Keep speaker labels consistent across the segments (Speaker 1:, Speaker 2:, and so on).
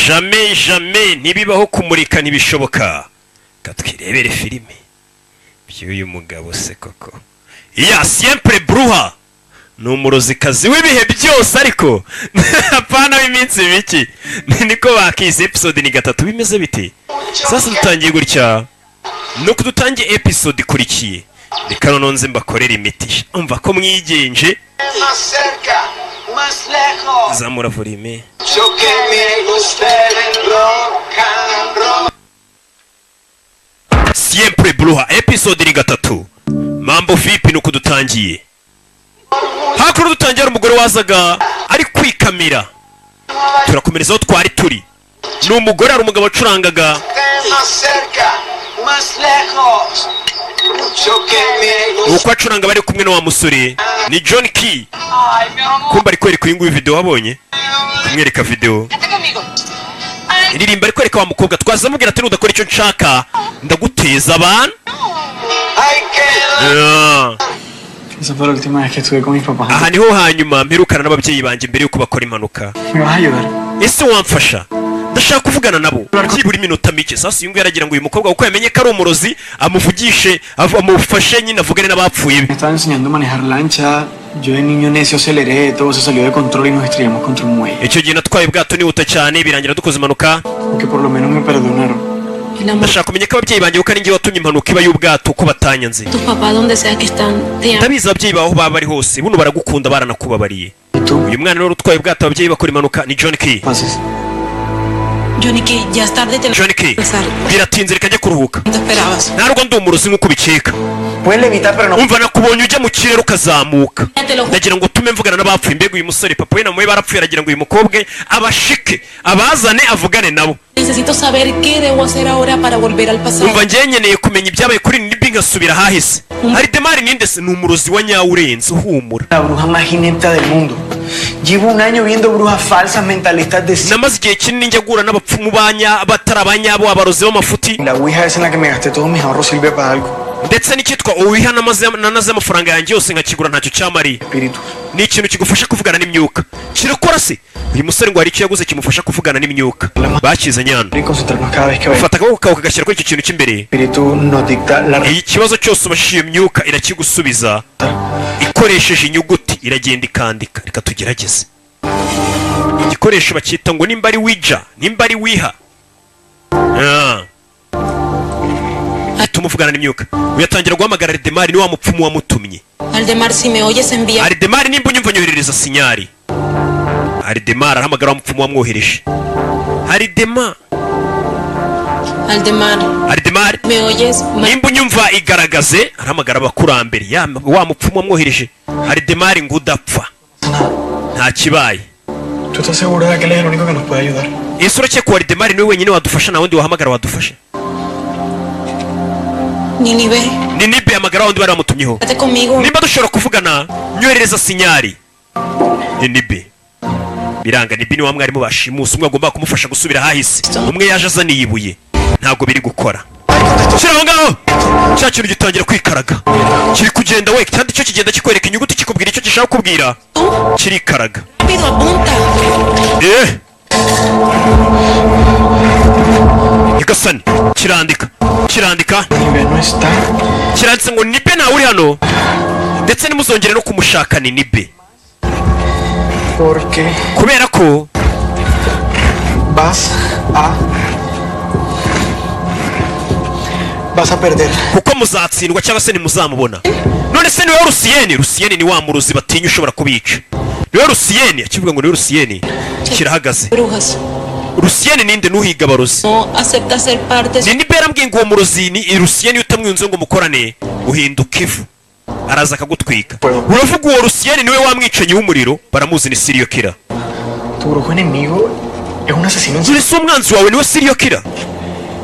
Speaker 1: Jamais, jamais, ntibibaho kumurika, ntibishoboka. Katwirebere filime by'uyu mugabo se koko. Ya Siempre Bruja ni umurozikazi w'ibihe byose, ariko apana w'iminsi mike, niko bakise. Episode ni gatatu. Bimeze bite sasa? Dutangiye gutya, nuko dutangiye episode ikurikiye. Reka noneho nze mbakorere imiti. Umva ko mwigenje.
Speaker 2: Más cerca, más lejos.
Speaker 1: Zamura volume.
Speaker 2: Yo que me gusta el rock and roll.
Speaker 1: Siempre Bruja, episode ni gatatu. Mambo vipi? Nuko dutangiye hakuno. Dutangiye hari umugore wazaga ari kwikamira. Turakomereza aho twari turi. Ni umugore, hari umugabo wacurangaga.
Speaker 2: Más cerca, más lejos. Mucho que me gusta.
Speaker 1: Uko acuranga bari kumwe na wa musore, ni John Key. Kumba ari kwereka uyu nguyu video wabonye, kumwereka video.
Speaker 3: Vente conmigo. Ay,
Speaker 1: Iririmba ari kwereka wa mukobwa. Twaza amubwira ati: "Nudakora icyo nshaka, ndaguteza abantu."
Speaker 2: Ay, que
Speaker 1: Ah.
Speaker 4: Esa fue la última vez que estuve con mis papás.
Speaker 1: Aha niho hanyuma mperukana n'ababyeyi banjye mbere yuko bakora impanuka.
Speaker 4: ¿Me vas a ayudar?
Speaker 1: Ese wamfasha? Ndashaka kuvugana nabo byibura iminota mike. Sasa uyu nguyu aragira ngo uyu mukobwa, kuko yamenye ko ari umurozi, amuvugishe, amufashe nyine avugane n'abapfuye be.
Speaker 4: Me estaba enseñando a manejar lancha. Yo de niño necio aceleré, todo se salió de control y nos estrellamos contra un muelle.
Speaker 1: Icyo gihe natwaye ubwato nihuta cyane, birangira dukoze impanuka.
Speaker 4: Aunque por lo menos me perdonaron.
Speaker 3: El amor.
Speaker 1: Ndashaka kumenya ko ababyeyi banjye, kuko ari njye watumye impanuka iba y'ubwato, ko batanyanze.
Speaker 3: Tus papás, donde sea que están, te aman.
Speaker 1: Ndabizi, ababyeyi bawe aho baba bari hose buno baragukunda, baranakubabariye.
Speaker 4: ¿Y tú?
Speaker 1: Uyu mwana rero utwaye ubwato ababyeyi bakora impanuka ni John Key.
Speaker 4: Pases.
Speaker 3: Johnny, que ya es tarde, tenemos
Speaker 1: John
Speaker 3: que
Speaker 1: Key,
Speaker 3: empezar.
Speaker 1: biratinze, reka njye kuruhuka.
Speaker 3: ¿Te esperabas?
Speaker 1: Ntabwo ndi umurozi nk'uko ubikeka.
Speaker 4: Puedes levitar, pero no.
Speaker 1: Umva, nakubonye ujya mu kirere ukazamuka.
Speaker 3: Te lo juro.
Speaker 1: Ndagira ngo utume mvugana n'abapfuye. Mbega uyu musore, papa we na mama we barapfuye, aragira ngo uyu mukobwa abashike, abazane, avugane nabo.
Speaker 3: Necesito saber qué debo hacer ahora para volver al pasado.
Speaker 1: Umva, njye nkeneye kumenya ibyabaye kuri Nibi, nkasubira ahahise. Hari Demari ninde se? Ni umurozi wa nyawe urenze uhumura.
Speaker 4: La bruja más inepta del mundo. Llevo un año viendo brujas falsas, mentalistas de
Speaker 1: Namaze igihe kinini njya guhura n'abapfumu banya batari abanyabo, abarozi b'amafuti.
Speaker 4: La ouija esa en la que me gasté todos mis ahorros sirve para algo.
Speaker 1: Ndetse n'icyitwa uwiha namaze amafaranga yanjye yose nkakigura, ntacyo cyamariye.
Speaker 4: Espíritus.
Speaker 1: Ni ikintu kigufasha kuvugana n'imyuka. Kirakora se? Uyu musore ngo hari icyo yaguze kimufasha kuvugana n'imyuka, bakizanye hano.
Speaker 4: Y concentrarnos cada vez que vaya.
Speaker 1: Ufata akaboko kawe ukagashyira kuri icyo kintu cy'imbere.
Speaker 4: Espíritu nos dicta la
Speaker 1: Iyo ikibazo cyose ubashije iyo myuka, irakigusubiza ikoresheje inyuguti, iragenda ikandika. Reka tugerageze. Igikoresho bacyita ngo nimba ari wija, nimba ari wiha. Ah. Gituma uvugana n'imyuka. Uyatangira guhamagara Aridemari, ni wa mupfumu wamutumye.
Speaker 3: Aldemar, si me oyes, envía.
Speaker 1: Aridemari, nimba unyumva, nyoherereza signal. Aridemari arahamagara wa mupfumu wamwohereje. Aridema.
Speaker 3: Aldemar,
Speaker 1: Aridemari,
Speaker 3: ¿me oyes?
Speaker 1: nimba unyumva, igaragaze. Arahamagara abakurambere, ya wa mupfumu wamwohereje. Aridemari ngo udapfa, nta kibaye.
Speaker 4: ¿Tú estás segura de que él es el único que nos puede ayudar?
Speaker 1: Ese urakeka uwo Aridemari niwe wenyine wadufasha? Nta wundi wahamagara wadufasha?
Speaker 3: Ninive,
Speaker 1: Ninibe, hamagara wa wundi bari bamutumyeho.
Speaker 3: quédate conmigo.
Speaker 1: Nimba dushobora kuvugana, nyoherereza signal. Ninibe biranga. Nibi ni wa mwarimu bashimuse, umwe agomba kumufasha gusubira ahahise. Umwe yaje azaniye ibuye, ntabwo biri gukora. Shyira aho ngaho, cya kintu gitangira kwikaraga, kiri kugenda we, kandi cyo kigenda kikwereka inyuguti, kikubwira icyo gishaka kubwira, kirikaraga.
Speaker 3: Rápido, apunta.
Speaker 1: Eh, nyagasani, kirandika, kirandika.
Speaker 4: Ninive no está.
Speaker 1: Kiranditse ngo Nibe ntawe uri hano, ndetse nimuzongere no kumushaka ni Nibe.
Speaker 4: Porque
Speaker 1: Kubera ko
Speaker 4: vas a perder.
Speaker 1: Kuko muzatsindwa cyangwa se ntimuzamubona. None se niwe Rusiyeni? Rusiyeni ni wa murozi batinya ushobora kubica. Niwe Rusiyeni? Akivuga ngo niwe Rusiyeni, kirahagaze.
Speaker 3: Brujas.
Speaker 1: Rusiyeni ninde? Nuhiga abarozi.
Speaker 3: No acepta ser parte.
Speaker 1: Ni niba yarambwiye ngo uwo murozi ni Rusiyeni, iyo utamwiyunze ngo mukorane, uhinduka ivu, araza akagutwika. Uravuga uwo Rusiyeni niwe wa mwicanyi w'umuriro? Baramuzi, ni serial killer.
Speaker 4: Tu brujo enemigo es un asesino en
Speaker 1: None se umwanzi wawe niwe serial killer?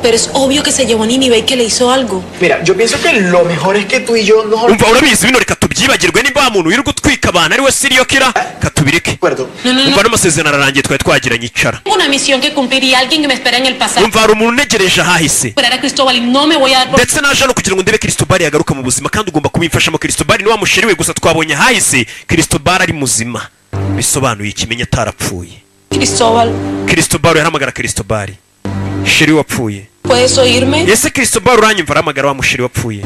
Speaker 3: Pero es obvio que se llevó a Ninive y que le hizo algo.
Speaker 4: Mira, yo pienso que lo mejor es que tú y yo nos
Speaker 1: Umva, urabizi, bino reka tubyibagirwe. Nimba wa muntu wirirwa utwika abantu ari we serial killer, katubireke.
Speaker 4: acuerdo.
Speaker 3: No, no, no.
Speaker 1: Umva, n'amasezerano ararangiye twari twagiranye, icara.
Speaker 3: Tengo una misión que cumplir y alguien que me espera en el pasado.
Speaker 1: Umva, hari umuntu untegereje ahahise.
Speaker 3: Esperar a Cristóbal y no me voy a dar por
Speaker 1: Ndetse naje hano kugira ngo ndebe Cristobal yagaruka mu buzima, kandi ugomba kubimfashamo. Cristobal ni wa musheri we, gusa twabonye ahahise Cristobal ari muzima, bisobanuye ikimenyi atarapfuye.
Speaker 3: Cristóbal,
Speaker 1: Cristobal, yahamagara Cristobal, chéri wapfuye.
Speaker 3: ¿Puedes oírme?
Speaker 1: Ese Cristobal, uranyumva? Arahamagara wa muchéri wapfuye.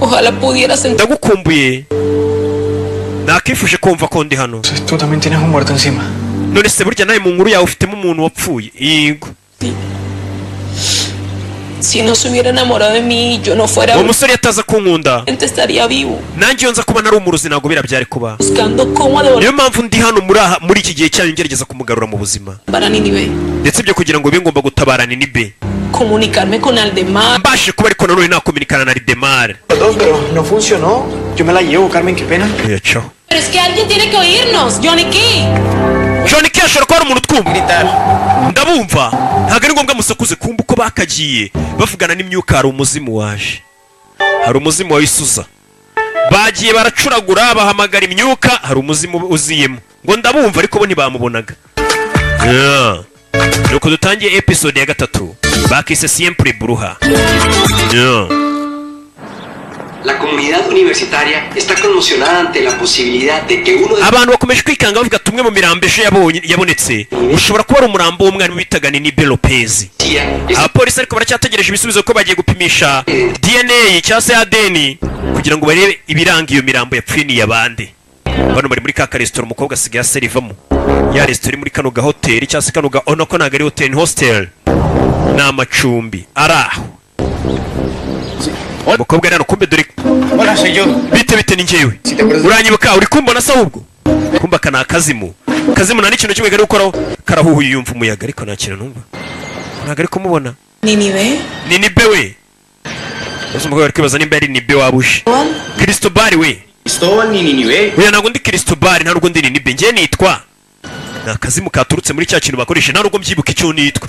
Speaker 3: Ojalá pudiera sentir.
Speaker 1: Ndagukumbuye, nakifuje kumva ko ndi hano.
Speaker 4: Entonces tú también tienes un muerto encima.
Speaker 1: None se burya nawe mu nkuru yawe ufitemo umuntu wapfuye? Yego.
Speaker 3: Si no se hubiera enamorado de mí y yo no fuera
Speaker 1: Uwo musore yataza kunkunda,
Speaker 3: estaría vivo.
Speaker 1: nanjye iyo nza kuba nari umurozi ntabwo biriya byari kuba.
Speaker 3: Buscando cómo devolver
Speaker 1: Niyo mpamvu ndi hano muri aha muri iki gihe cyanyu, ngerageza kumugarura mu buzima.
Speaker 3: para Ninive.
Speaker 1: Ndetse ibyo kugira ngo bibe, ngomba gutabara Ninibe.
Speaker 3: Comunicarme con Aldemar.
Speaker 1: Mbashe kuba ariko nanone nakominikana na Ridemar.
Speaker 4: Dos, pero no funcionó. Yo me la llevo, Carmen, qué pena.
Speaker 1: Yacaho.
Speaker 3: Pero es que alguien tiene que oírnos. Johnny Key.
Speaker 1: John Key, ashobora kuba ari umuntu utwumva. Ndabumva, ntabwo ari ngombwa musakuze. Kumva uko bakagiye bavugana n'imyuka, hari umuzimu waje, hari umuzimu wa Isuza. Bagiye baracuragura, bahamagara imyuka, hari umuzimu uziyemo ngo ndabumva, ariko bo ntibamubonaga. Yeah. Nuko dutangiye episode ya gatatu bakise Siempre Bruja. Yeah.
Speaker 2: La comunidad universitaria está conmocionada ante la posibilidad de que uno de
Speaker 1: Abantu bakomeje kwikanga bavuga tumwe mu mirambo ejo yabonye yabonetse ushobora kuba ari umurambo w'umwarimu bitaga Ninibe Lopez. Abapolisi ariko baracyategereje ibisubizo ko bagiye gupimisha DNA cyangwa se ADN kugira ngo barebe ibiranga iyo mirambo yapfuye ni iy'abande. Bano bari muri ka karesitora umukobwa asigaye aserivamo, ya resitora iri muri kano gahoteli cyangwa se kano ga ono ko ntabwo ari hoteli, ni hostel, ni amacumbi ari aho. Umukobwa ari hano, kumbe dore.
Speaker 4: Hola, soy yo.
Speaker 1: Bite bite, ni njyewe, uranyibuka? Uri kumbona se ahubwo? Kumba aka ni akazimu. Akazimu nta n'ikintu kimwe kari gukoraho, karahuhuye, yumva umuyaga ariko nta kintu numva, ntabwo ari kumubona.
Speaker 3: Ninive.
Speaker 1: Ni Nibe we. Ese umukobwa ari kwibaza nimba ari Nibe wabuje Cristobal we.
Speaker 5: Cristóbal ni Ninive.
Speaker 1: Oya, ntabwo ndi Cristobal, nta nubwo ndi Ninibe, njye nitwa, ni akazimu katurutse muri cya kintu bakoresha, nta nubwo mbyibuka icyo nitwa.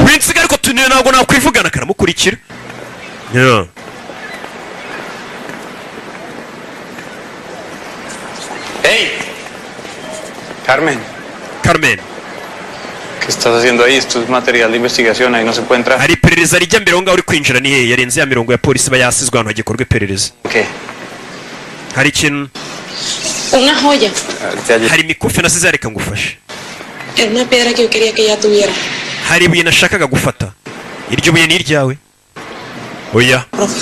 Speaker 1: Winsiga ariko tuniye, ntabwo nakwivugana, karamukurikira. Yeah.
Speaker 5: ¡Hey!
Speaker 4: Carmen,
Speaker 1: Carmen.
Speaker 4: ¿qué estás haciendo ahí? Esto es material de investigación, ahí no se puede entrar.
Speaker 1: Hari iperereza rijya mbere aho ngaho, uri kwinjira ni hehe? Yarenze ya mirongo ya polisi iba yasizwe ahantu hagikorwa iperereza.
Speaker 4: ¿Qué?
Speaker 1: Hari ikintu.
Speaker 3: Una joya.
Speaker 1: Hari imikufi nasize, reka ngufashe.
Speaker 3: Era una piedra que yo quería que ella tuviera.
Speaker 1: Hari ibuye nashakaga gufata. Iryo buye ni iryawe? Oya.
Speaker 3: Profe.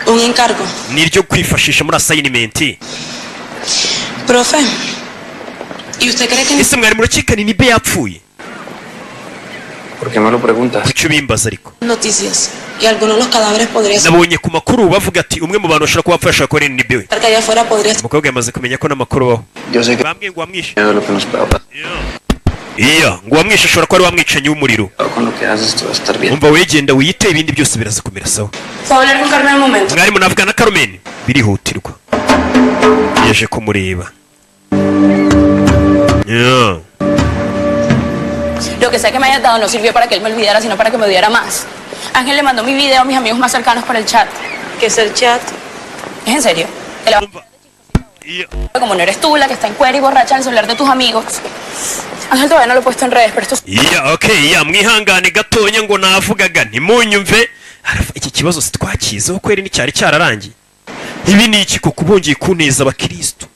Speaker 3: Un encargo.
Speaker 1: Ni iryo kwifashisha muri assignment.
Speaker 3: Profe. ¿Y usted cree que
Speaker 1: Ese mwari murukika ni Nibe yapfuye?
Speaker 4: ¿Por qué me lo preguntas?
Speaker 1: Kuki ubimbaza ariko?
Speaker 3: Noticias? Y algunos de los cadáveres podría ser.
Speaker 1: Nabonye ku makuru bavuga ati umwe mu bantu bashobora kuba bapfuye ashobora kuba ari Nibe we.
Speaker 3: Que allá afuera podría ser.
Speaker 1: Umukobwa yamaze kumenya ko n'amakuru abaho.
Speaker 4: Yo sé que
Speaker 1: Bambwiye ngo wamwishe.
Speaker 4: miedo de lo que nos pueda pasar.
Speaker 1: Iya, ngo uwamwishe ashobora kuba ari wa mwicanyi w'umuriro.
Speaker 4: Con lo que haces tú va a estar bien.
Speaker 1: Umva, wegenda wiyite, ibindi byose biraza kumera sawa.
Speaker 3: ¿Puedo hablar con Carmen un momento?
Speaker 1: Mwarimu, navuga na Carmen birihutirwa. Yaje kumureba. Yeah.
Speaker 6: Lo que sea que me hayas dado no sirvió para que él me olvidara, sino para que me odiara más. Ángel le mandó mi video a mis amigos más cercanos por el chat.
Speaker 3: ¿Qué es el chat?
Speaker 6: ¿Es en serio? Te la- Como no eres tú la que está en cuera y borracha en el celular de tus amigos. Ángel todavía no lo he puesto en redes, pero esto es
Speaker 1: Yeah, okay, yeah, mwihangane gatonya ngo navugaga ntimunyumve. Iki kibazo si twakizeho kweri? Nticyari cyararangiye? Ibi ni iki kuko bongeye kuneza abakristo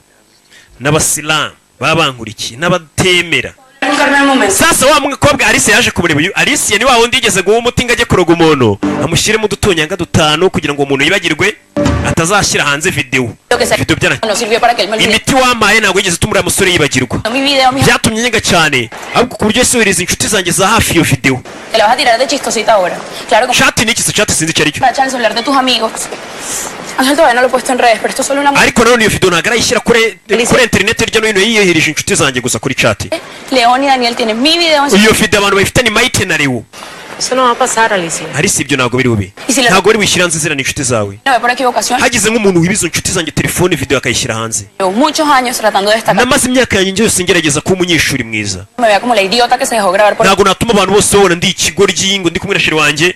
Speaker 1: n'abasilamu baba bankurikiye n'abatemera?
Speaker 6: Con Carmen un momento.
Speaker 1: Sasa wa mukobwa Alice yaje kumureba. Uyu Alice ni wa wundi yigeze guha umuti ngo ajye kuroga umuntu, amushyiremo udutonyanga dutanu kugira ngo uwo muntu yibagirwe, atazashyira hanze videwo.
Speaker 6: Lo que sea
Speaker 1: Video byarangiye.
Speaker 6: no sirvió para que él me olvidara.
Speaker 1: Imiti wampaye ntabwo yigeze ituma uriya musore yibagirwa.
Speaker 6: Mi video a mis
Speaker 1: Byatumye nyenga cyane ahubwo, ku buryo yohereza inshuti zanjye za hafi iyo videwo.
Speaker 6: Te la vas a tirar de chistosita ahora. Claro, como
Speaker 1: Chat ni iki se? Chat sinzi icyo ari cyo.
Speaker 6: borracha en el celular de tus amigos. Ángel todavía no lo he puesto en redes, pero esto es solo una
Speaker 1: Ariko nanone iyo video ntabwo arayishyira kuri interineti hirya no hino, yiyohereje inshuti zanjye gusa kuri chat.
Speaker 6: León y Daniel tienen mi video en su
Speaker 1: Iyo video abantu bayifite ni Maite na Leo.
Speaker 3: Eso no va a pasar, Alicia.
Speaker 1: Ariko ibyo ntabwo biri bube.
Speaker 6: Isi la-
Speaker 1: Ntabwo bari wishyira hanze ziriya ni inshuti zawe.
Speaker 6: No ve por equivocación.
Speaker 1: Hagize nk'umuntu wiba izo nshuti zanjye telefone, video akayishyira hanze.
Speaker 6: Llevo muchos años tratando de destacar.
Speaker 1: Namaze imyaka yanjye yose ngerageza kuba umunyeshuri mwiza.
Speaker 6: Me vea como la idiota que se dejó grabar por
Speaker 1: Ntabwo natuma abantu bose babona ndi ikigoryi ngo ndi kumwe na chéri wanjye.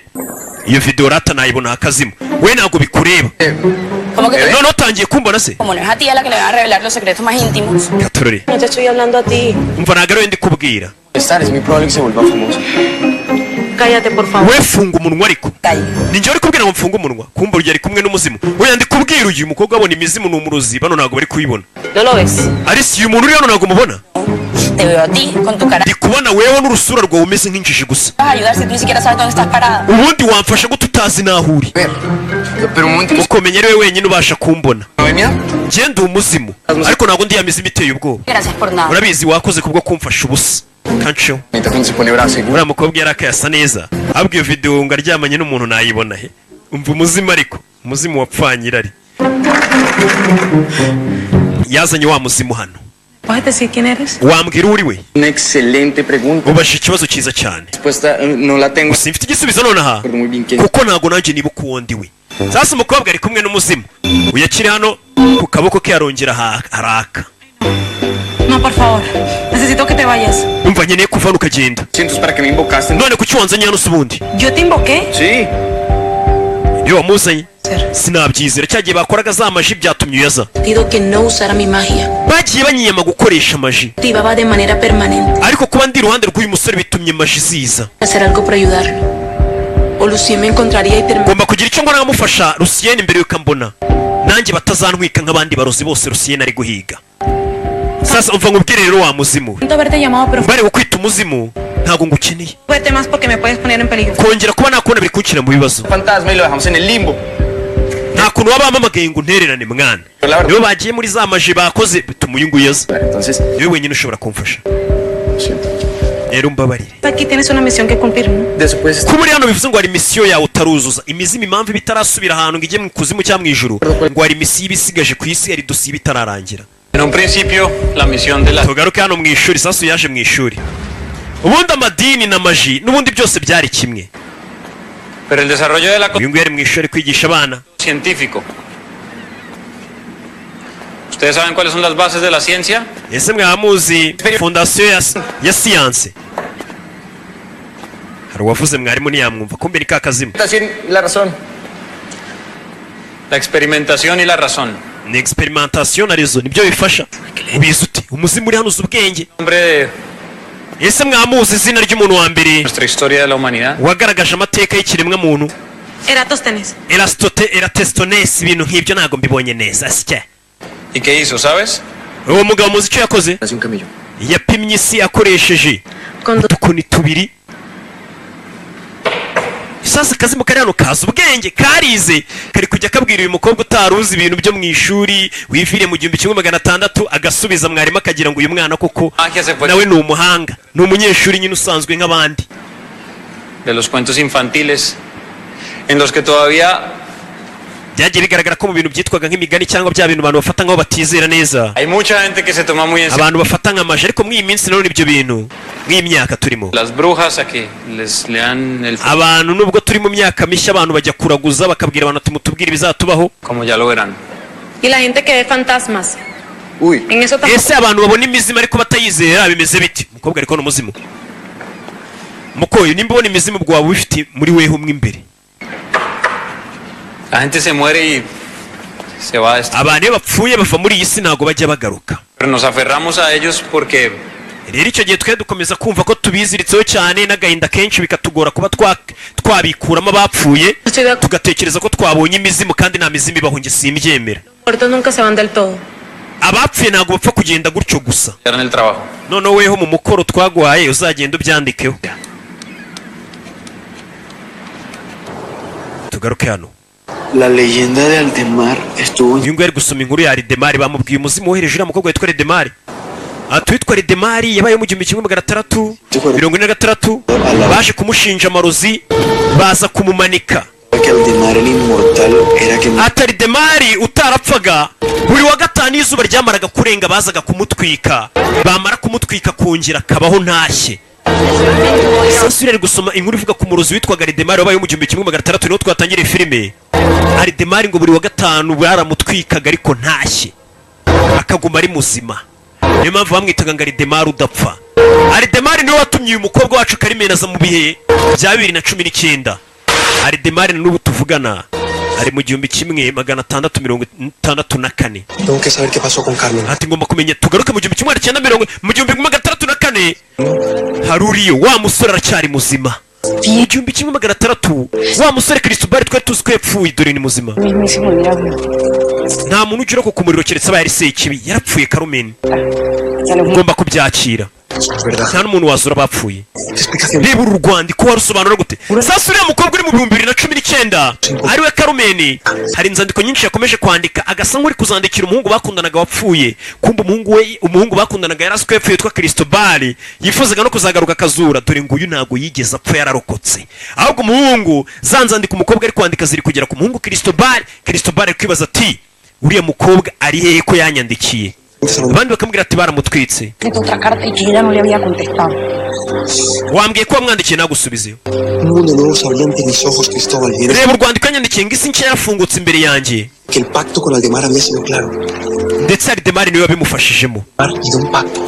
Speaker 1: Iyo video rata nayibona akazimu, we ntabwo bikureba.
Speaker 6: Como que te-
Speaker 1: Noneho utangiye kumbona se?
Speaker 6: Como no es a ti a la que le van a revelar los secretos más íntimos.
Speaker 1: Katorore.
Speaker 3: No te estoy hablando a ti.
Speaker 1: Umva, ntabwo ari we ndi kubwira.
Speaker 4: Estar, es muy probable que se vuelva famoso.
Speaker 3: Cállate, por favor.
Speaker 1: We funga umunwa ariko. Ni njye uri kubwira ngo mfunge umunwa? Kumva urugero ari kumwe n'umuzimu. Oya, ndi kubwira uyu mukobwa abona imizimu, ni umurozi, bano ntabwo bari kuyibona.
Speaker 3: ¿No lo ves?
Speaker 1: Arisi, uyu muntu uri hano ntabwo umubona?
Speaker 6: Te veo a ti con tu cara.
Speaker 1: Ndi kubona wewe n'urusura rwawe umeze nk'injiji gusa.
Speaker 6: Vas a ayudar si tú ni siquiera sabes dónde estás parada.
Speaker 1: Ubundi wamfasha gute utazi n'aho uri?
Speaker 5: Pero un momento.
Speaker 1: Ukomenya ari we wenyine ubasha kumbona.
Speaker 5: ¿Noemia?
Speaker 1: Njye ndi umuzimu, ariko ntabwo ndi ya mizimu iteye ubwoba.
Speaker 6: Gracias por nada.
Speaker 1: Urabizi, wakoze kubwo kumfasha ubusa kanceho.
Speaker 5: Bonita cuando se pone brava, seguro.
Speaker 1: Uriya mukobwa yari akayasa neza, ahubwo iyo videwo ngo aryamanye n'umuntu nayibona he? Umva umuzimu, ariko umuzimu wapfanye irari yazanye wa muzimu hano.
Speaker 3: ¿Puedes decir quién eres?
Speaker 1: Wambwira uwo uri we?
Speaker 5: Una excelente pregunta.
Speaker 1: Ubajije ikibazo cyiza cyane.
Speaker 5: Respuesta no la tengo.
Speaker 1: Simfite igisubizo nonaha.
Speaker 5: Recuerdo muy bien quién.
Speaker 1: Kuko ntabwo nanjye nibuka uwo ndi we. Sasa umukobwa ari kumwe n'umuzimu uyakiri hano ku kaboko ke, arongera haraka.
Speaker 3: No, por favor. Necesito que te vayas.
Speaker 1: Umva, nkeneye kuva hano ukagenda.
Speaker 5: Entonces, ¿para qué me invocaste?
Speaker 1: None kuki wanzanye hano se ubundi?
Speaker 3: ¿Yo te invoqué?
Speaker 5: Sí.
Speaker 1: Niwe wamuzanye. Sinabyizera, cya gihe bakoraga za magie byatumye uyaza.
Speaker 3: Pido que no usara mi magia.
Speaker 1: Bagiye banyiyama gukoresha magie.
Speaker 3: Activaba de manera permanente.
Speaker 1: Ariko kuba ndi iruhande rw'uyu musore bitumye magie ziza.
Speaker 3: Hacer algo por ayudarlo. O Lucien me encontraría y terminaría.
Speaker 1: Ngomba kugira icyo nkora nkamufasha Lucien mbere yuko ambona, nanjye batazantwika nk'abandi barozi bose Lucien ari guhiga. Sasa umva nkubwire rero, wa muzimu we.
Speaker 3: Siento haberte llamado, pero
Speaker 1: Bari kukwita umuzimu, ntabwo ngukeneye.
Speaker 3: vete más porque me puedes poner en peligro.
Speaker 1: Kongera kuba nakubona biri kunshyira mu bibazo.
Speaker 5: Fantasma y lo dejamos en el limbo.
Speaker 1: Nta kuntu waba wampamagaye ngo untererane mwana. Nibo bagiye muri za magie bakoze bituma uyu nguyu aza.
Speaker 5: Entonces,
Speaker 1: Niwe wenyine ushobora kumfasha.
Speaker 5: lo siento.
Speaker 1: Rero mbabarire.
Speaker 3: Aquí tienes una misión que cumplir, ¿no?
Speaker 5: De eso puedes estar.
Speaker 1: Kuba uri hano bivuze ngo hari misiyo yawe utaruzuza. Imizimu impamvu iba itarasubira ahantu ngo ijye mu kuzimu cyangwa mu ijuru, ngo hari misiyo iba isigaje ku isi, hari dosiye iba itararangira.
Speaker 7: En un principio, la misión de la
Speaker 1: Tugaruke hano mu ishuri. Sasu yaje mu ishuri. Ubundi amadini na magie n'ubundi byose byari kimwe.
Speaker 7: Pero el desarrollo de la
Speaker 1: Uyu nguyu yari mu ishuri ari kwigisha abana.
Speaker 7: Científico. ¿Ustedes saben cuáles son las bases de la ciencia?
Speaker 1: Ese mwaba muzi fondation ya siyanse? Hari uwavuze, mwarimu ntiyamwumva, kumbe ni ka kazimu.
Speaker 5: La razón.
Speaker 7: La experimentación y la razón.
Speaker 1: Ni experimentation na raison, nibyo bifasha. Ubizi ute? Umuzimu uri hano uzi ubwenge.
Speaker 7: Nombre de
Speaker 1: Ese mwamuzi izina ry'umuntu wa mbere
Speaker 7: nuestra historia de la humanidad.
Speaker 1: wagaragaje amateka y'ikiremwamuntu?
Speaker 3: Eratóstenes.
Speaker 1: Erastote, Eratosthenes, ibintu nk'ibyo, ntabwo mbibonye neza sike.
Speaker 7: ¿Y qué hizo, sabes?
Speaker 1: Uwo mugabo muzi icyo yakoze?
Speaker 5: Hace un camello.
Speaker 1: Yapimye isi akoresheje
Speaker 3: Con
Speaker 1: udukoni tubiri. Sasa akazimu kari hano kazi ubwenge, karize, kari kujya kabwira uyu mukobwa utari uzi ibintu byo mu ishuri wiviriye mu 1600, agasubiza mwarimu akagira ngo uyu mwana koko
Speaker 7: Magia se fue
Speaker 1: nawe ni umuhanga, ni umunyeshuri nyine usanzwe nk'abandi.
Speaker 7: De los cuentos infantiles en los que todavía
Speaker 1: Byagiye bigaragara ko mu bintu byitwaga nk'imigani cyangwa bya bintu abantu bafata nk'aho batizera neza,
Speaker 7: hay mucha gente que se toma muy en serio
Speaker 1: abantu bafata nka magie. Ariko muri iyi minsi nanone ibyo bintu, mw'iyi myaka turimo,
Speaker 7: las brujas a que les lean el
Speaker 1: abantu nubwo turi mu myaka mishya, abantu bajya kuraguza bakabwira abantu ati mutubwire ibizatubaho.
Speaker 7: Como ya lo verán.
Speaker 3: Y la gente que ve fantasmas.
Speaker 5: Uy.
Speaker 3: En eso tampoco.
Speaker 1: Ese abantu babona imizimu ariko batayizera bimeze biti? Umukobwa ariko ni umuzimu mukoyo. Nimba ubona imizimu, ubwo waba ubifite muri weho umwe imbere.
Speaker 7: La gente se muere y se va a esto.
Speaker 1: Abantu iyo bapfuye bava muri iyi si, ntabwo bajya bagaruka.
Speaker 7: Pero nos aferramos a ellos porque
Speaker 1: Rero icyo gihe twe dukomeza kumva ko tubiziritseho cyane n'agahinda kenshi, bikatugora kuba twabikuramo abapfuye,
Speaker 3: Estoy de acuerdo.
Speaker 1: tugatekereza ko twabonye imizimu kandi nta mizimu ibaho. Njye simbyemera.
Speaker 3: Muertos nunca se van del todo.
Speaker 1: Abapfuye ntabwo bapfa kugenda gutyo gusa.
Speaker 7: En el trabajo.
Speaker 1: Noneho weho mu mukoro twaguhaye uzagenda ubyandikeho. Tugaruke hano.
Speaker 4: La leyenda de Aldemar estuvo
Speaker 1: Uyu nguyu ari gusoma inkuru ya Ridemari. Bamubwiye umuzimu wohereje uriya mukobwa witwa Ridemari. Ati witwa Ridemari yabayeho mu 1646, baje kumushinja amarozi, baza kumumanika.
Speaker 4: Que Aldemar el inmortal era quien
Speaker 1: Ati Ridemari utarapfaga, buri wa gatanu iyo izuba ryamaraga kurenga bazaga kumutwika, bamara kumutwika kongera akabaho ntashye. Sasa ari gusoma inkuru ivuga ku murozi witwaga Ridemari wabayeho mu 1600, niho twatangiriye filime. Aridemari ngo buri wa gatanu baramutwikaga ariko ntashye, akaguma ari muzima. Niyo mpamvu bamwitaga ngo Aridemari udapfa. Aridemari niwe watumye uyu mukobwa wacu Karimena aza mu bihe bya 2019. Aridemari na n'ubu tuvugana ari mu 1664.
Speaker 8: Tengo que saber qué pasó con Carmen.
Speaker 1: Ati ngomba kumenya. Tugaruke mu gihumbi kimwe magana cyenda mirongo mu 1604. Hari uriyo wa musore aracyari muzima. Mu 1600 wa musore Cristobal twari tuzi ko yapfuye, dore ni muzima.
Speaker 8: Mismísimo diablo.
Speaker 1: Nta muntu ugira ku muriro keretse abaye ari Sekibi. Yarapfuye Carmen, ugomba kubyakira. Nta n'umuntu wazura abapfuye. Reba uru rwandiko, warusobanura gute? Sasa uriya mukobwa uri mu 2019 ariwe Carmen, hari inzandiko nyinshi yakomeje kwandika, agasa nk'uri kuzandikira umuhungu bakundanaga wapfuye. Kumva umuhungu we, umuhungu bakundanaga yari azi ko yapfuye, witwa Cristobal, yifuzaga no kuzagaruka akazura. Dore nguyu, ntabwo yigeze apfa, yararokotse. Ahubwo umuhungu, za nzandiko umukobwa ari kwandika ziri kugera ku muhungu Cristobal. Cristobal ari kwibaza ati: "Uriya mukobwa ari hehe ko yanyandikiye?" Abandi bakamubwira ati: "Baramutwitse."
Speaker 8: Otra carta y que ella no le había contestado.
Speaker 1: Wambwiye ko wamwandikiye nagusubizeyo.
Speaker 9: Un mundo nuevo se abría ante mis ojos, Cristóbal. Y
Speaker 1: Reba urwandiko yanyandikiye ngo isi nshya yarafungutse imbere yanjye.
Speaker 9: que el pacto con Aldemar había sido claro.
Speaker 1: Ndetse Aldemar niwe wabimufashijemo.
Speaker 9: Y de un pacto.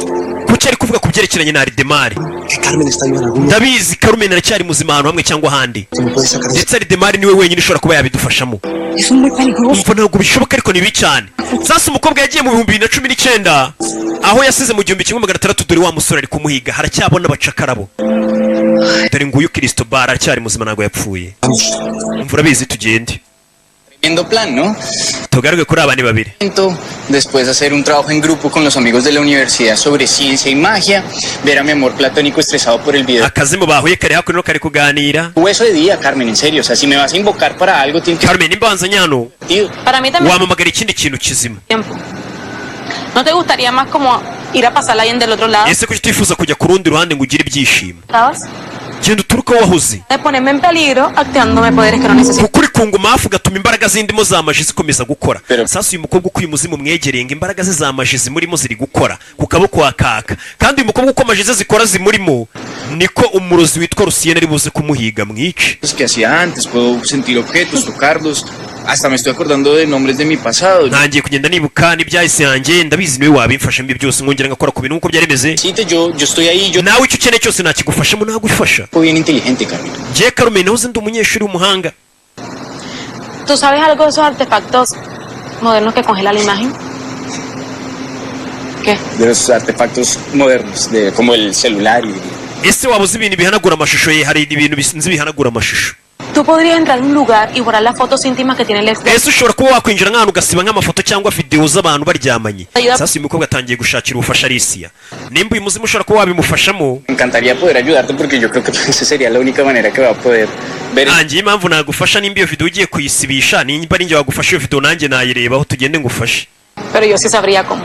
Speaker 1: Kuki ari kuvuga ku byerekeranye na Aldemar?
Speaker 9: Que Carmen está viva en algún lugar.
Speaker 1: Ndabizi, Carmen aracyari muzima ahantu hamwe cyangwa ahandi.
Speaker 9: Que me puede sacar de
Speaker 1: Ndetse Aldemar niwe wenyine ushobora kuba yabidufashamo.
Speaker 8: Es muy peligroso.
Speaker 1: Umva, ntabwo bishoboka ariko ni bibi cyane. Sasa umukobwa yagiye mu 2019 aho yasize mu 1600. Dore wa musore ari kumuhiga, haracyabona abacakarabo. Dore nguyu Cristobal, aracyari muzima, ntabwo yapfuye. Umva, urabizi, tugende.
Speaker 5: Tremendo plan, ¿no?
Speaker 1: Tugaruke kuri aba ni babiri.
Speaker 5: Después hacer un trabajo en grupo con los amigos de la universidad sobre ciencia y magia, ver a mi amor platónico estresado por el video.
Speaker 1: Akazimu bahuye kare hakuno kari kuganira.
Speaker 5: Hueso de día, Carmen, en serio. O sea, si me vas a invocar para algo, tiene que
Speaker 1: Carmen, nimba wanzanye hano,
Speaker 5: sentido.
Speaker 6: Para mí también
Speaker 1: wampamagara ikindi kintu kizima.
Speaker 6: tiempo. ¿No te gustaría más como ir a pasarla bien del otro lado?
Speaker 1: Ese kuki utifuza kujya ku rundi ruhande ngo ugire ibyishimo?
Speaker 6: ¿Sabes?
Speaker 1: Genda uturuke aho wahoze.
Speaker 6: De ponerme en peligro activándome poderes que no necesito.
Speaker 1: Kuko uri kunguma hafi ugatuma imbaraga zindimo za magie zikomeza gukora. Sasa uyu mukobwa, uko uyu muzimu mwegereye, ngo imbaraga ze za magie zimurimo ziri gukora ku kaboko akaka. Kandi uyu mukobwa, uko magie ze zikora zimurimo, niko umurozi witwa Rusiyene ari buze kumuhiga mwice.
Speaker 5: Que hacía antes, puedo sentir objetos, tocarlos. Hasta me estoy acordando de nombres de mi pasado.
Speaker 1: Ntangiye kugenda nibuka n'ibyahise yanjye. Ndabizi, niwe wabimfasha mbi byose, nkongera ngakora ku bintu nk'uko byari bimeze.
Speaker 5: Sí, yo estoy ahí, yo
Speaker 1: Nawe icyo ukeneye cyose nakigufashamo, nagufasha.
Speaker 5: Bien inteligente, Carmen.
Speaker 1: Ngiye Carmen, nahoze ndi umunyeshuri w'umuhanga.
Speaker 6: ¿Tú sabes algo de esos artefactos modernos que congelan la imagen? ¿Qué?
Speaker 5: De los artefactos modernos, de, como el celular y...
Speaker 1: Ese waba uzi ibintu bihanagura amashusho ye? Hari ibintu nzi bihanagura amashusho.
Speaker 6: Tú podrías entrar a un lugar y borrar las fotos íntimas que tiene el ex.
Speaker 1: Ese ushobora kuba wakwinjira nk'ahantu ugasiba nk'amafoto cyangwa videwo z'abantu baryamanye?
Speaker 6: Ayuda.
Speaker 1: Sasa uyu mukobwa atangiye gushakira ubufasha Alicia, nimba uyu muzimu ushobora kuba wabimufashamo.
Speaker 5: Me encantaría poder ayudarte porque yo creo que esa sería la única manera que va a poder ver.
Speaker 1: Nanjye impamvu nagufasha, nimba iyo videwo ugiye kuyisibisha, nimba ari njye wagufasha iyo videwo nanjye nayirebaho. Tugende ngufashe.
Speaker 6: Pero yo sí sabría cómo.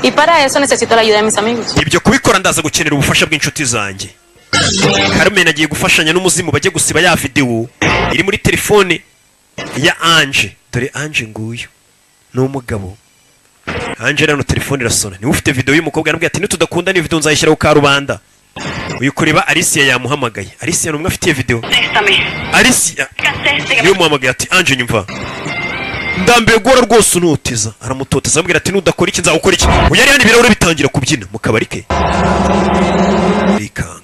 Speaker 6: Y para eso necesito la ayuda de mis amigos.
Speaker 1: Ibyo kubikora ndaza gukenera ubufasha bw'inshuti zanjye. Carmen agiye gufashanya n'umuzimu, bajye gusiba ya videwo iri muri telefone ya Ange. Dore Ange nguyu ni umugabo. Ange rero, telefone irasona, niwe ufite videwo y'umukobwa. Yaramubwiye ati: "Nitudakunda niyo videwo nzayishyiraho karubanda." Uyu kureba Alicia yamuhamagaye. Alicia ni umwe afitiye videwo. Alicia niwe umuhamagaye ati: "Ange, nyumva, ndambiwe guhora rwose unoteza." Aramutoteza, amubwira ati: "Nudakora iki nzagukora iki." Uyu yari hano, ibirahure bitangira kubyina mu kabari ke, rikanga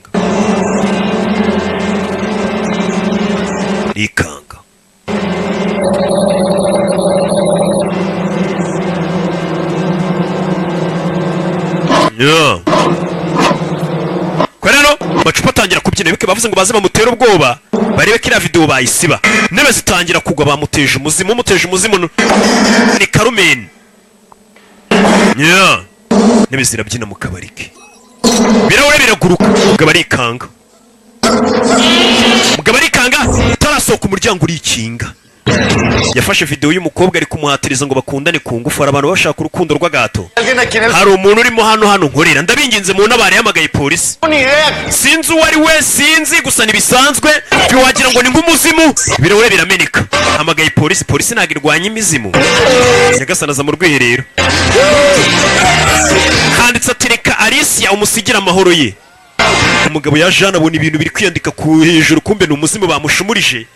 Speaker 1: rikanga. Yeah. Kwa rero amacupa atangira kubyina bike, bavuze ngo baze bamutere ubwoba, barebe ko iriya videwo bayisiba. Intebe zitangira kugwa, bamuteje umuzimu. Umuteje umuzimu ni Carmen. Yeah. Intebe zirabyina mu kabari ke, ibirahure biraguruka, umugabo arikanga, umugabo arikanga utarasohoka umuryango urikinga. Yafashe videwo y'umukobwa ari kumuhatiriza ngo bakundane ku ngufu. Hari abantu bashaka urukundo rw'agato. Hari umuntu urimo hano, hano nkorera, ndabinginze mu ntabare. Yahamagaye polisi. Sinzi uwo ari we, sinzi gusa ntibisanzwe, wagira ngo ni nk'umuzimu. Ibirahure birameneka, hamagaye polisi. Polisi ntabwo irwanya imizimu. Nyagasani aza mu rwiherero, handitse ati: "Reka Alicia umusigire amahoro ye." Umugabo yaje hano abona ibintu biri kwiyandika ku hejuru, kumbe ni umuzimu bamushumurije.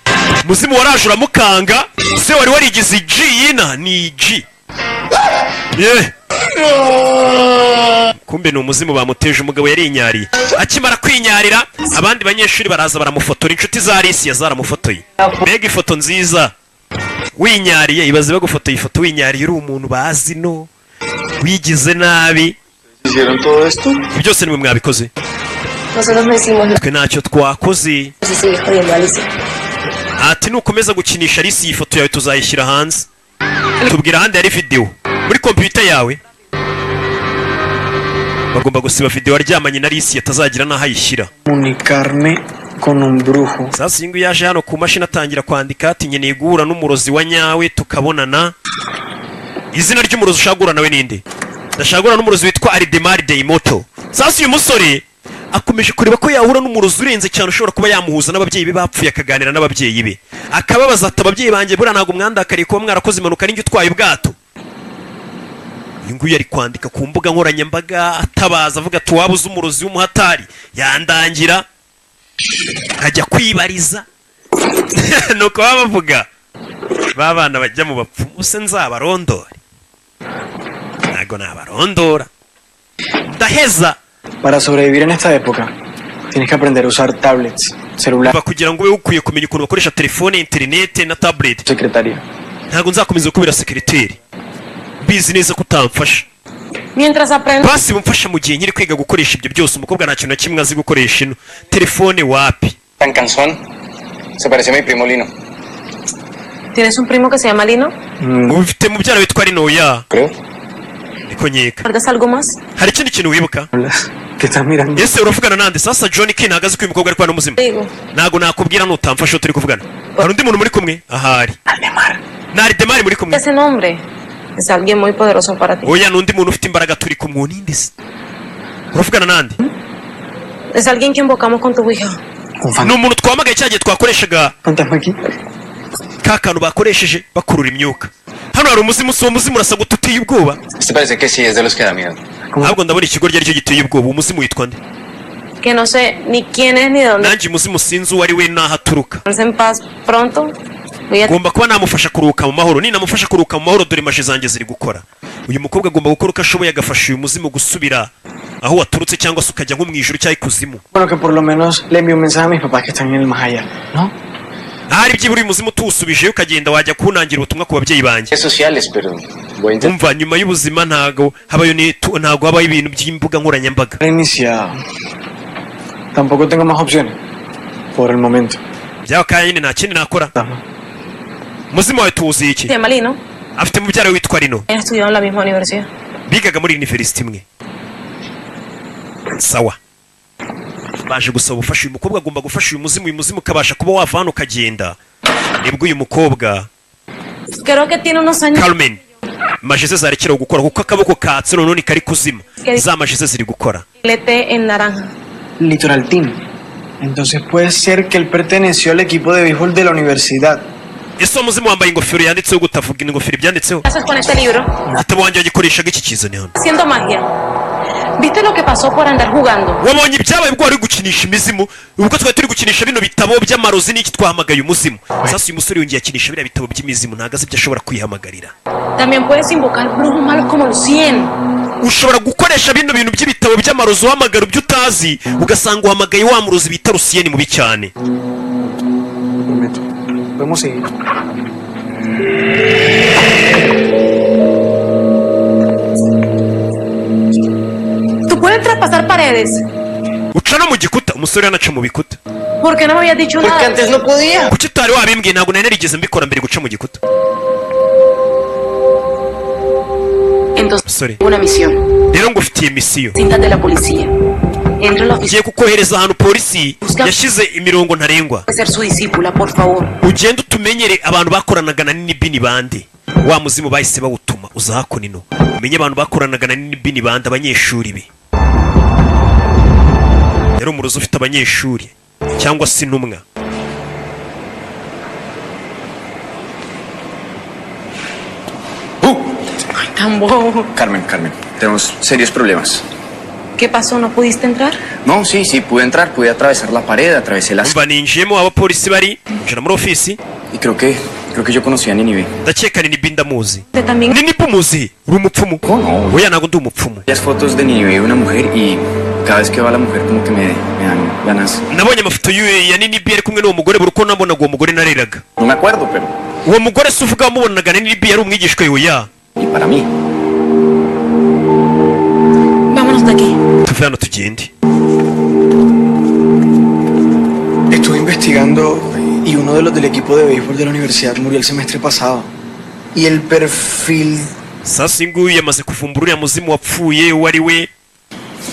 Speaker 1: Umuzimu waraje uramukanga. Se wari warigize G yina ni G ye, kumbe ni umuzimu bamuteje. Umugabo yarinyariye. Akimara kwinyarira, abandi banyeshuri baraza baramufotora. Inshuti za Alicia zaramufotoye. Mbega ifoto nziza winyariye! Ibaze bagufotoye ifoto winyariye, uri umuntu bazi no wigize nabi.
Speaker 5: ¿Hicieron todo esto?
Speaker 1: Ibi byose nimwe mwabikoze?
Speaker 10: Nosotros no hicimos nada.
Speaker 1: Twe ntacyo twakoze.
Speaker 10: Si sigues jodiendo a Alicia.
Speaker 1: Ati nukomeza gukinisha Alice, iyi foto yawe tuzayishyira hanze. Tubwira ahandi hari videwo muri kompiyuta yawe. Bagomba gusiba videwo aryamanye na Alice, atazagira n'aho ayishyira.
Speaker 4: Comunicarme con un brujo.
Speaker 1: Sasa uyu nguyu yaje hano ku mashini atangira kwandika ati nkeneye guhura n'umurozi wa nyawe tukabonana. Izina ry'umurozi ushaka guhura nawe ninde? Ndashaka guhura n'umurozi witwa Aridemar Deimoto. Sasa uyu musore akomeje kureba ko yahura n'umurozi urenze cyane, ushobora kuba yamuhuza n'ababyeyi be bapfuye, akaganira n'ababyeyi be, akababaza ati ababyeyi banjye, buriya ntabwo mwandakariye kuba mwarakoze impanuka n'injye utwaye ubwato? Uyu nguyu ari kwandika ku mbuga nkoranyambaga atabaza, avuga ati waba uzi umurozi w'umuhatari yandangira nkajya kwibariza. Nuko baba bavuga ba bana bajya mu bapfumu se, nzabarondore? Ntabwo nabarondora, ndaheza.
Speaker 4: Para sobrevivir en esta época, tienes que aprender a usar tablets, celular,
Speaker 1: Kuva kugira ngo ube ukwiye kumenya ukuntu bakoresha telefone, interinete na tablet.
Speaker 4: Secretaria.
Speaker 1: Ntabwo nzakomeza kubera sekereteri, mbizi neza ko utamfasha.
Speaker 3: Mientras aprendo.
Speaker 1: Basi mumfasha mu gihe nkiri kwiga gukoresha ibyo byose. Umukobwa nta kintu na kimwe azi gukoresha ino telefone, wapi.
Speaker 5: Tan cansón. Se parece a mi primo Lino.
Speaker 3: ¿Tienes un primo que se llama Lino?
Speaker 1: Ufite mubyara witwa Lino? Ya.
Speaker 5: Creo.
Speaker 1: Niko nkeka.
Speaker 3: ¿Recuerdas algo más?
Speaker 1: Hari ikindi kintu wibuka?
Speaker 4: ¿Qué estás mirando?
Speaker 1: Ese uravugana nande? Sasa John Ken ntabwo azi ko uyu mukobwa ari kubana n'umuzimu.
Speaker 3: Digo.
Speaker 1: Ntabwo nakubwira nutamfasha. Turi kuvugana, hari undi muntu muri kumwe ahari? Ni Aridemari muri kumwe?
Speaker 3: Ese nombre es alguien muy poderoso para ti.
Speaker 1: Oya, ni undi muntu ufite imbaraga turi kumwe. Uwo ninde se? Uravugana nande?
Speaker 3: Es alguien que invocamos con tu ouija.
Speaker 1: Ni umuntu twamagaye cya gihe twakoreshaga
Speaker 4: ¿Fantasma aquí?
Speaker 1: ka kantu bakoresheje bakurura imyuka. Hano hari umuzimu. Si uwo muzimu urasa ngo uteye ubwoba.
Speaker 5: Este parece que sí es de los que da miedo.
Speaker 1: Ahubwo ndabona ikigoryi aricyo giteye ubwoba. Uwo muzimu witwa nde?
Speaker 3: Que no sé ni quién es ni de dónde.
Speaker 1: Nanjye umuzimu sinzi uwo ari we n'aho aturuka.
Speaker 3: Descanse en paz pronto. Voy a
Speaker 1: Ngomba kuba namufasha kuruhuka mu mahoro. Ninamufasha kuruhuka mu mahoro, dore magie zanjye ziri gukora. Uyu mukobwa agomba gukora uko ashoboye agafasha uyu muzimu gusubira aho waturutse, cyangwa se ukajya nko mu ijuru cyangwa ikuzimu.
Speaker 4: Bueno, que por lo menos le envío un mensaje a mis papás que están en el más allá, ¿no?
Speaker 1: Ahari byibura uyu muzimu tuwusubijeyo ukagenda, wajya kunangira ubutumwa ku babyeyi banjye.
Speaker 5: Redes sociales, pero voy a intentar.
Speaker 1: Umva, nyuma y'ubuzima ntago habayo ntago habayo ibintu by'imbuga nkoranyambaga.
Speaker 4: Iniciado. Tampoco tengo más opciones. Por el momento.
Speaker 1: Byaba kanya nyine, nta kindi nakora. Umuzimu wawe tuwuziye iki?
Speaker 3: Se llama Lino.
Speaker 1: Afite mubyara we witwa Lino.
Speaker 3: Han estudiado en la misma universidad.
Speaker 1: Bigaga muri university imwe. Sawa, baje gusaba ubufasha. Uyu mukobwa agomba gufasha uyu muzimu, uyu muzimu ukabasha kuba wava hano ukagenda. Nibwo uyu mukobwa
Speaker 3: Creo que tiene unos años.
Speaker 1: Carmen, magie ze zarekeraho gukora kuko akaboko katse noneho kari kuzima, za magie ze ziri gukora.
Speaker 3: LT en naranja.
Speaker 4: Litoral Team. Entonces puede ser que él perteneció al equipo de béisbol de la universidad.
Speaker 1: Ese uwo muzimu wambaye ingofero yanditseho gutavuga, ingofero ibyanditseho?
Speaker 3: ¿Qué haces con este libro?
Speaker 1: Igitabo wanjye wagikoreshaga iki? Kizane hano.
Speaker 3: Haciendo magia. ¿Viste lo que pasó por andar jugando?
Speaker 1: Wabonye ibyabaye ubwo wari gukinisha imizimu, ubwo twari turi gukinisha bino bitabo by'amarozi n'iki, twahamagaye umuzimu. Sasa uyu musore yongeye akinisha biriya bitabo by'imizimu, ntabwo azi ibyo ashobora kwihamagarira.
Speaker 3: También puedes invocar brujos malos como Lucien.
Speaker 1: Ushobora gukoresha bino bintu by'ibitabo by'amarozi uhamagara ibyo utazi, ugasanga uhamagaye wa murozi bita Rusiyeni mubi cyane.
Speaker 4: Prometo. Podemos seguir.
Speaker 3: Tú puedes traspasar paredes.
Speaker 1: Uca no mu gikuta. Umusore yanaca mu bikuta.
Speaker 3: ¿Por qué no me habías dicho nada?
Speaker 5: Antes no podía.
Speaker 1: Kuki utari wabimbwiye? Ntabwo nari narigeze mbikora mbere, guca mu gikuta.
Speaker 6: Entonces,
Speaker 1: Musore,
Speaker 6: una misión.
Speaker 1: rero ngufitiye misiyo.
Speaker 6: Cintas de la policía. Entra a la oficina.
Speaker 1: Ngiye kukohereza ahantu polisi yashyize imirongo ntarengwa.
Speaker 6: Ser su discípula, por favor.
Speaker 1: Ugende utumenyere abantu bakoranaga na Nini Bini bande. Wa muzimu bahise bawutuma uza hakuno ino, umenye abantu bakoranaga na Nini Bini bande, abanyeshuri be. Yari umurozi ufite abanyeshuri cyangwa se intumwa.
Speaker 3: Ay, tan bobo.
Speaker 5: Carmen, Carmen, tenemos serios problemas.
Speaker 3: ¿Qué pasó? ¿No pudiste entrar?
Speaker 5: No, sí, sí, pude entrar, pude atravesar la pared, atravesé las...
Speaker 1: Umva, ninjiyemo abapolisi bari, ninjira muri ofisi.
Speaker 5: Y creo que yo conocí a Ninive.
Speaker 1: Ndakeka Nini Bi ndamuzi.
Speaker 3: Usted también.
Speaker 1: Nini Bi umuzi? Uri umupfumu? Oya, ntabwo ndi umupfumu.
Speaker 5: Las fotos de Ninive y una mujer y cada vez que va la mujer como que me dan ganas.
Speaker 1: Nabonye amafoto ya Nini Bi ari kumwe n'uwo mugore. Buri uko nabonaga uwo mugore nariraga.
Speaker 5: No me acuerdo, pero...
Speaker 1: Uwo mugore se uvuga wamubonaga Nini Bi yari umwigishwa? Oya.
Speaker 5: Y para mí.
Speaker 3: Vámonos de aquí.
Speaker 1: Tuve hano tugende.
Speaker 4: investigando y uno de los del equipo de béisbol de la universidad murió el semestre pasado. Y el perfil
Speaker 1: Sasa uyu nguyu yamaze kuvumbura uriya muzimu wapfuye uwo ari we,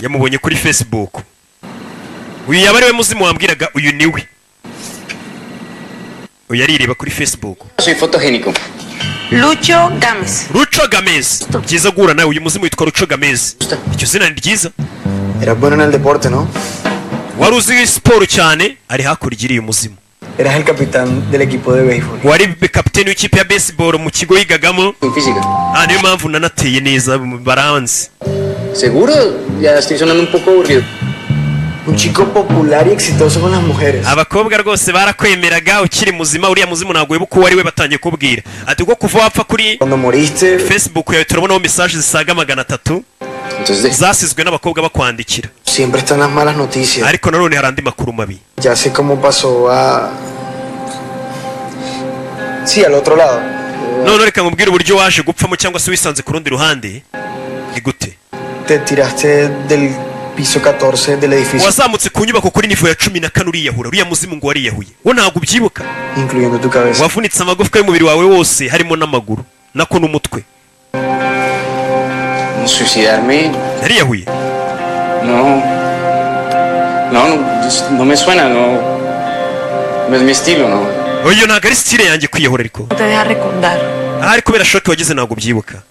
Speaker 1: yamubonye kuri Facebook. Uyu yaba ari we muzimu wambwiraga, uyu ni we. Uyu arireba kuri Facebook.
Speaker 5: Soy fotogénico.
Speaker 3: Lucho Gámez.
Speaker 1: Ruco Gamez, byiza guhura nawe. Uyu muzimu witwa Ruco Gamez, iryo zina ni ryiza.
Speaker 4: Eras bueno en el deporte, ¿no?
Speaker 1: Wari uzi siporo cyane. Ari hakurya iriya umuzimu.
Speaker 4: Eras el capitán del equipo de béisbol.
Speaker 1: Wari kapiteni w'ikipe ya baseball mu kigo yigagamo.
Speaker 5: En física.
Speaker 1: Ah, niyo mpamvu nanateye neza, baranzi.
Speaker 5: ¿Seguro? Ya estoy sonando un poco aburrido.
Speaker 4: Un chico popular y exitoso con las mujeres.
Speaker 1: Abakobwa rwose barakwemeraga ukiri muzima. Uriya muzimu ntabwo wibuka uwo ari we. Batangiye kubwira ati ubwo kuva wapfa kuri
Speaker 4: Cuando moriste,
Speaker 1: Facebook yawe turabonaho message zisaga 300
Speaker 5: Entonces,
Speaker 1: zasizwe n'abakobwa bakwandikira.
Speaker 4: Siempre están las malas noticias.
Speaker 1: Ariko nanone hari andi makuru mabi.
Speaker 4: Ya sé cómo pasó a... Sí, al otro lado.
Speaker 1: None reka nkubwire uburyo waje gupfamo cyangwa se wisanze ku rundi ruhande ni gute.
Speaker 4: Te tiraste del piso 14 del edificio,
Speaker 1: Wazamutse ku nyubako kuri niveau ya 14 uriyahura. Uriya muzimu ngo wariyahuye, wo ntabwo ubyibuka.
Speaker 4: Incluyendo tu cabeza.
Speaker 1: Wavunitse amagufwa y'umubiri wawe wose, harimo n'amaguru nako n'umutwe.
Speaker 5: Suicidarme.
Speaker 1: Yariyahuye.
Speaker 5: No. No, no, no me suena, no. No es mi estilo, no.
Speaker 1: Uyu ntabwo ari style yanjye kwiyahura ariko.
Speaker 3: No te deja recordar.
Speaker 1: Ahari kubera choc wagize ntabwo ubyibuka.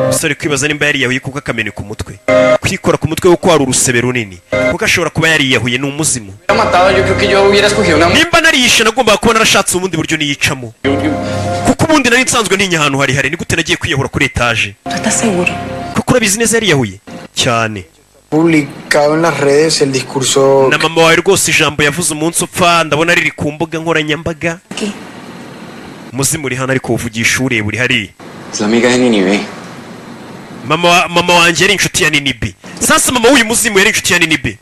Speaker 1: Umusore kwibaza nimba yariyahuye kuko akameneka umutwe, kwikora ku mutwe kuko hari urusebe runini, kuko ashobora kuba yariyahuye, ni umuzimu.
Speaker 5: Hubiera matado, yo creo que yo hubiera escogido una.
Speaker 1: Nimba nariyishe nagombaga kuba narashatse ubundi buryo niyicamo, kuko ubundi nari nsanzwe ntinya ahantu harehare. Ni gute nagiye kwiyahura kuri etaje?
Speaker 3: ¿Tú estás seguro?
Speaker 1: Kuko urabizi neza yariyahuye cyane.
Speaker 4: Publicado en las redes el discurso
Speaker 1: Na mama wawe rwose ijambo yavuze umunsi upfa ndabona riri ku mbuga nkoranyambaga.
Speaker 3: Aquí.
Speaker 1: Umuzimu uri hano ariko uvugisha ureba uri hariya.
Speaker 5: Es la amiga de Ninive.
Speaker 1: Mama wanjye yari inshuti ya Ninibe. Sasa mama w'uyu muzimu yari inshuti ya Ninibe.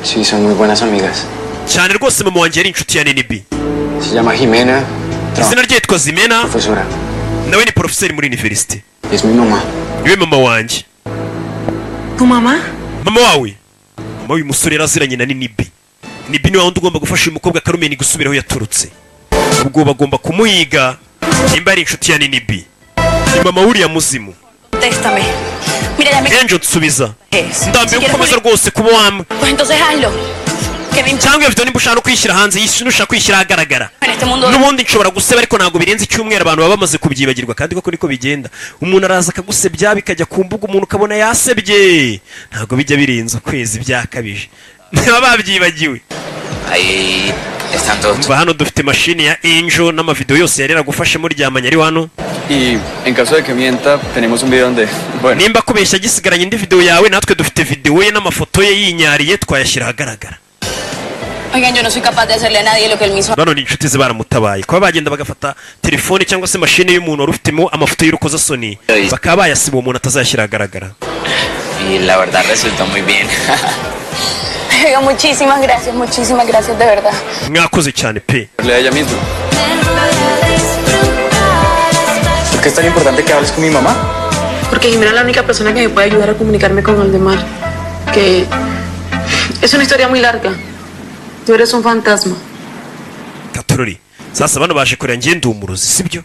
Speaker 5: Sí, son muy buenas amigas.
Speaker 1: Cyane rwose, mama wanjye yari inshuti ya Ninibe.
Speaker 5: Se llama Jimena.
Speaker 1: Izina rye yitwa Zimena.
Speaker 5: Profesora.
Speaker 1: Nawe ni porofeseri muri universite.
Speaker 5: Es mi mamá.
Speaker 1: Niwe mama wanjye.
Speaker 3: ¿Tu mamá?
Speaker 1: Mama wawe, mama w'uyu musore yaraziranye na Ninibe. Ninibe niwe wundi ugomba gufasha uyu mukobwa Carmen gusubira aho yaturutse. Ubwo bagomba kumuhiga nimba ari inshuti ya Ninibe, ni mama w'uriya muzimu.
Speaker 6: Contéstame. Mira, ya me...
Speaker 1: Angel, nsubiza.
Speaker 6: Es.
Speaker 1: Ndambiwe gukomeza rwose kuba wamwe.
Speaker 6: Pues entonces hazlo. Que me
Speaker 1: Cyangwa iyo video nimba ushaka no kwishyira hanze yisi, nushaka kwishyira ahagaragara.
Speaker 6: En este mundo.
Speaker 1: N'ubundi nshobora guseba ariko ntabwo birenze icyumweru, abantu baba bamaze kubyibagirwa. Kandi koko niko bigenda, umuntu araza akagusebya bikajya ku mbuga, umuntu ukabona yasebye, ntabwo bijya birenze ukwezi, byakabije baba babyibagiwe.
Speaker 11: Ahí están todos.
Speaker 1: Umva, hano dufite mashini ya Angel n'amavideo yose yari yaragufashe muryamanye ari hano.
Speaker 7: Y en caso de que mienta, tenemos un video donde, bueno,
Speaker 1: Nimba akubeshya agisigaranye indi video yawe, natwe dufite video ye n'amafoto ye yinyariye, twayashyira ahagaragara.
Speaker 6: Oigan, yo no soy capaz de hacerle a nadie lo que él me hizo.
Speaker 1: Bano ni inshuti ze, baramutabaye. Kuba bagenda bagafata telefone cyangwa se mashini y'umuntu wari ufitemo amafoto y'urukozasoni, bakaba bayasiba, uwo muntu atazayashyira ahagaragara.
Speaker 11: Y la verdad resultó muy bien.
Speaker 6: Oigan, muchísimas gracias, muchísimas gracias, de verdad.
Speaker 1: Mwakoze cyane pe.
Speaker 7: A ella misma.
Speaker 5: ¿Por qué es tan importante que hables con mi mamá?
Speaker 3: Porque Jimena es la única persona que me puede ayudar a comunicarme con Aldemar. Que es una historia muy larga. Tú eres un fantasma.
Speaker 1: Katorori, sasa bano baje kureba njye ndi umurozi, sibyo?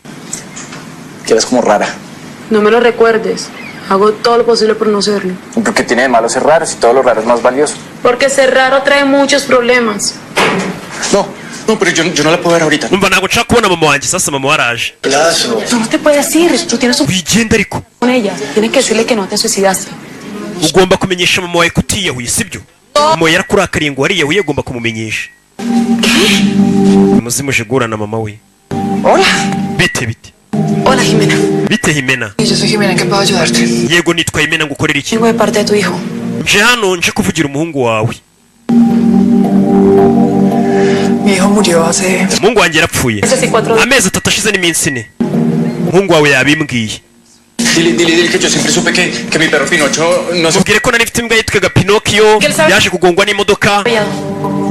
Speaker 5: Que eres como rara.
Speaker 3: No me lo recuerdes. Hago todo lo posible por no serlo.
Speaker 5: ¿Por qué tiene de malo ser raro si todo lo raro es más valioso?
Speaker 3: Porque ser raro trae muchos problemas.
Speaker 5: No, no, pero yo no la puedo ver ahorita.
Speaker 1: Umva, ntabwo nshaka kubona mama wanjye. Sasa mama waraje.
Speaker 3: Tú no te puedes ir. Tú tienes un
Speaker 1: Wigenda ariko.
Speaker 3: Con ella. Tienes que decirle que no te suicidaste.
Speaker 1: Ugomba kumenyesha mama wawe ko utiyahuye, sibyo? Mama wawe yarakurakariye ngo wariyahuye, ugomba kumumenyesha. Umuzimu uje guhura na mama we.
Speaker 8: Hola.
Speaker 1: Bite bite?
Speaker 3: Hola, Jimena.
Speaker 1: Bite, Jimena?
Speaker 8: Yo soy Jimena, ¿en qué puedo ayudarte?
Speaker 1: Yego, nitwa Jimena, ngo ukorere iki?
Speaker 3: Vengo de parte de tu hijo.
Speaker 1: Nje hano nje kuvugira umuhungu wawe.
Speaker 8: Mi hijo murió hace...
Speaker 1: Umuhungu wanjye yarapfuye
Speaker 3: Meses y 4 días.
Speaker 1: amezi 3 ashize n'iminsi 4, umuhungu wawe yabimbwiye.
Speaker 5: Dile, dile, dile que yo siempre supe que mi perro Pinocho no se...
Speaker 1: Mubwire ko nari mfite imbwa yitwaga Pinocchio, yaje kugongwa n'imodoka.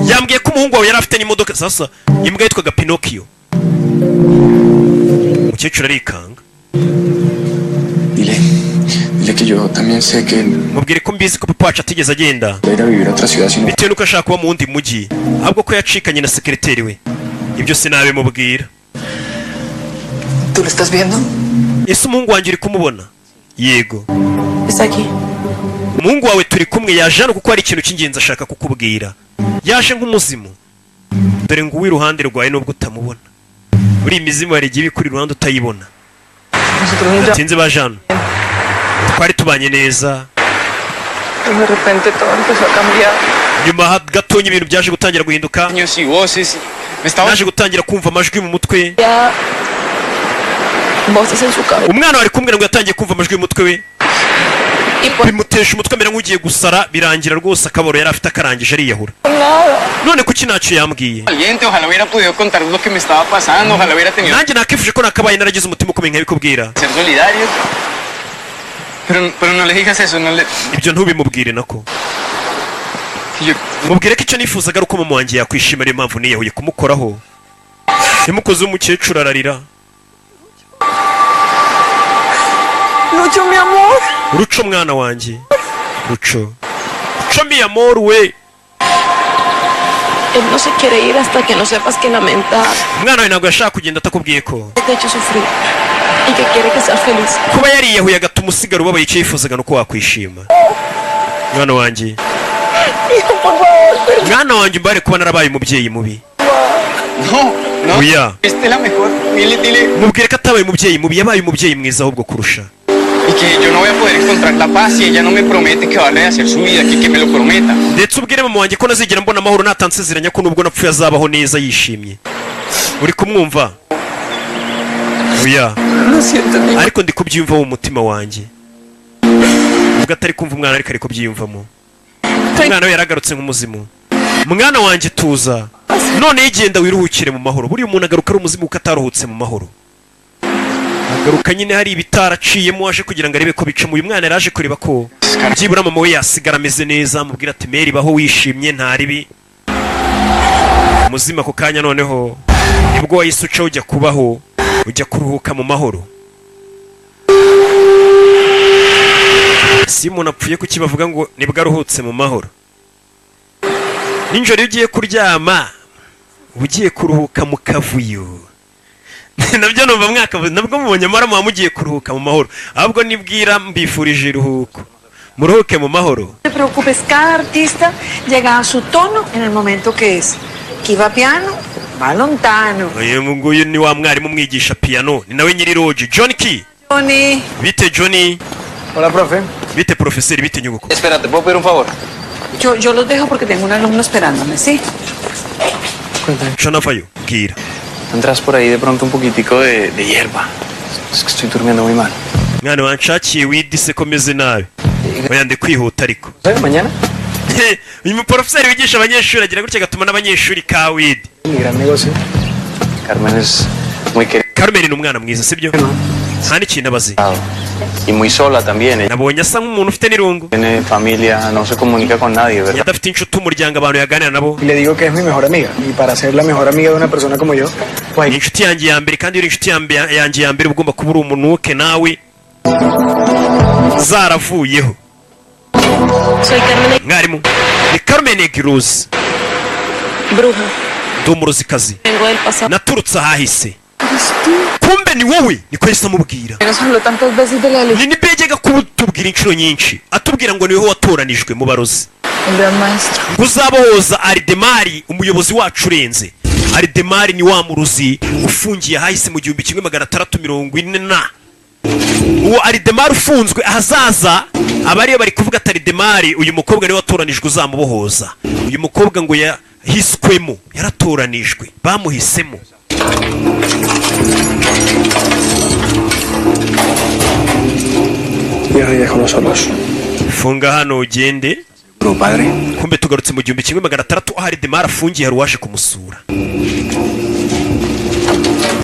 Speaker 1: Yambwiye ko umuhungu wawe yari afite n'imodoka. Sasa imbwa yitwaga Pinocchio. Umukecuru arikanga.
Speaker 5: Dile, dile que que yo también sé que él
Speaker 1: Mubwire ko mbizi ko papa wacu atigeze agenda
Speaker 5: va a ir a vivir a otra ciudad, sino
Speaker 1: bitewe n'uko ashaka kuba mu wundi mujyi, ahubwo ko yacikanye na sekereteri we. Ibyo sinabimubwira.
Speaker 8: ¿Tú lo estás viendo?
Speaker 1: Ese umuhungu wanjye uri kumubona? Yego.
Speaker 3: Está aquí.
Speaker 1: Umuhungu wawe turi kumwe, yaje hano kuko hari ikintu cy'ingenzi ashaka kukubwira. Yaje nk'umuzimu. Dore ngo uwo iruhande rwawe, nubwo utamubona, uri imizimu hari igihe iba ikuri iruhande utayibona.
Speaker 8: Nosotros nos
Speaker 1: Batinze baje hano, twari tubanye neza.
Speaker 8: llamamos. De repente todo empezó a cambiar.
Speaker 1: Nyuma gatonya ibintu byaje gutangira guhinduka.
Speaker 5: Años y voces. Me estaba
Speaker 1: Naje gutangira kumva amajwi mu mutwe.
Speaker 3: Ya voces en su cabeza.
Speaker 1: Umwana wari kumbwira ngo yatangiye kumva amajwi y'umutwe we, bimutesha umutwe, amera nk'ugiye gusara, birangira rwose akabaro yari afite akarangije ariyahura.
Speaker 8: Nada.
Speaker 1: None kuki ntacyo yambwiye?
Speaker 5: Valiente, ojalá hubiera podido contar lo que me estaba pasando, ojalá hubiera tenido
Speaker 1: Nanjye nakifuje ko nakabaye naragize umutima ukomeye nkabikubwira.
Speaker 5: Que ser solidarios. Pero no le digas eso, no le.
Speaker 1: Ibyo ntubimubwire nako.
Speaker 5: Yo,
Speaker 1: Mubwire ko icyo nifuzaga ari uko mama wanjye yakwishima, ariyo mpamvu niyahuye. Kumukoraho yamukoze, umukecuru ararira.
Speaker 8: Lucho, mi amor.
Speaker 1: Ruco, mwana wanjye, Ruco, Ruco, mi amor we.
Speaker 3: Él no se quiere ir hasta que no sepas que lamenta
Speaker 1: Umwana wawe ntabwo yashaka kugenda atakubwiye ko
Speaker 3: te ha hecho sufrir y que quiere que seas feliz.
Speaker 1: kuba yariyahuye agatuma usigara ubabaye, icyo yifuzaga ni uko wakwishima, mwana wanjye.
Speaker 8: Hijo, por favor.
Speaker 1: Mwana wanjye, umbare kuba narabaye umubyeyi mubi.
Speaker 5: No, no.
Speaker 1: Oya.
Speaker 5: Esta es la mejor. Dile, dile.
Speaker 1: Mubwire ko atabaye umubyeyi mubi, yabaye umubyeyi mwiza ahubwo kurusha.
Speaker 5: Y que yo no voy a poder encontrar la paz si ella no me promete que va a rehacer su vida, que me lo prometa.
Speaker 1: Ndetse ubwire mama wanjye ko nazigera mbona amahoro natansezeranya ko nubwo napfuye azabaho neza yishimye. Uri kumwumva? Oya.
Speaker 8: Lo siento, niño.
Speaker 1: Ariko ndi kubyiyumvamo mu mutima wanjye, ubwo atari kumva umwana, ariko ari kubyiyumvamo. Umwana we yaragarutse nk'umuzimu. Mwana wanjye, tuza, noneho igenda wiruhukire mu mahoro. Buriya umuntu agaruka ari umuzimu kuko ataruhutse mu mahoro, agaruka nyine hari ibitaraciyemo, aje kugira ngo arebe ko bicamo. Uyu mwana yaraje kureba ko byibura mama we yasigara ameze neza, amubwira ati: "Meri, baho wishimye, nta ribi." Umuzima ako kanya noneho nibwo wahise uca ujya kubaho, ujya kuruhuka mu mahoro. Si umuntu apfuye, kuki bavuga ngo nibwo aruhutse mu mahoro? Nijoro iyo ugiye kuryama uba ugiye kuruhuka mu kavuyo, nabyo numva mwakavuze nabwo mubonye amahoro, muba mugiye kuruhuka mu mahoro. Ahubwo nibwira mbifurije iruhuko, muruhuke mu mahoro.
Speaker 12: No te preocupes, cada artista llega a su tono en el momento que es. Chi va piano, va lontano.
Speaker 1: Uyu nguyu ni wa mwarimu umwigisha piyano, ni nawe nyiri lodge, John Key.
Speaker 12: Johnny.
Speaker 1: Bite, Johnny?
Speaker 4: Hola, profe.
Speaker 1: Bite, porofeseri? Bite, nyubako?
Speaker 5: Espera, ¿te puedo pedir un favor?
Speaker 12: Yo los dejo porque tengo un alumno esperándome, ¿sí?
Speaker 1: John avayo, bwira.
Speaker 7: Tendrás por ahí de pronto un poquitico de hierba. Es que estoy durmiendo muy mal.
Speaker 1: Mwana, wanshakiye weed se ko meze nabi? Oya, ndi kwihuta ariko.
Speaker 7: Mañana?
Speaker 1: Uyu muporofeseri wigisha abanyeshuri agira gutya agatuma n'abanyeshuri ka weed.
Speaker 4: Mi gran negocio.
Speaker 7: Carmen es muy querida.
Speaker 1: Carmen ni umwana mwiza, sibyo? Nta n'ikintu abazi.
Speaker 7: Y muy sola también. Ella
Speaker 1: Nabonye asa nk'umuntu ufite n'irungu.
Speaker 7: tiene familia, no se comunica con nadie, ¿verdad?
Speaker 1: Adafite inshuti, umuryango, abantu yaganira nabo.
Speaker 4: Y le digo que es mi mejor amiga. Y para ser la mejor amiga de una persona como yo, pues
Speaker 1: Ni inshuti yanjye ya mbere, kandi iyo uri inshuti yanjye ya mbere uba ugomba kuba uri umunuke nawe zaravuyeho.
Speaker 3: Soy Carmen
Speaker 1: Mwarimu ni Carmen Egiruzi.
Speaker 3: Bruja.
Speaker 1: Ndi umurozikazi.
Speaker 3: Vengo del pasado.
Speaker 1: Naturutse ahahise. Kumbe ni wowe, niko yahise amubwira.
Speaker 8: Nos habló tantas veces de la
Speaker 1: Ni nibyo yajyaga kutubwira inshuro nyinshi, atubwira ngo niwe watoranijwe mu barozi
Speaker 8: El gran maestro.
Speaker 1: ngo uzabohoza Aridemari, umuyobozi wacu urenze. Aridemari ni wa muruzi ufungiye ahahise mu 1640 na uwo Aridemari ufunzwe ahazaza, abariyo bari kuvuga ati: "Aridemari, uyu mukobwa niwe watoranijwe uzamubohoza." Uyu mukobwa ngo yahiswemo, yaratoranijwe, bamuhisemo.
Speaker 9: Cierra y déjanos solos.
Speaker 1: Funga hano ugende.
Speaker 9: Padre.
Speaker 1: Kumbe tugarutse mu 1600, aho Aridemari afungiye hari uwaje kumusura.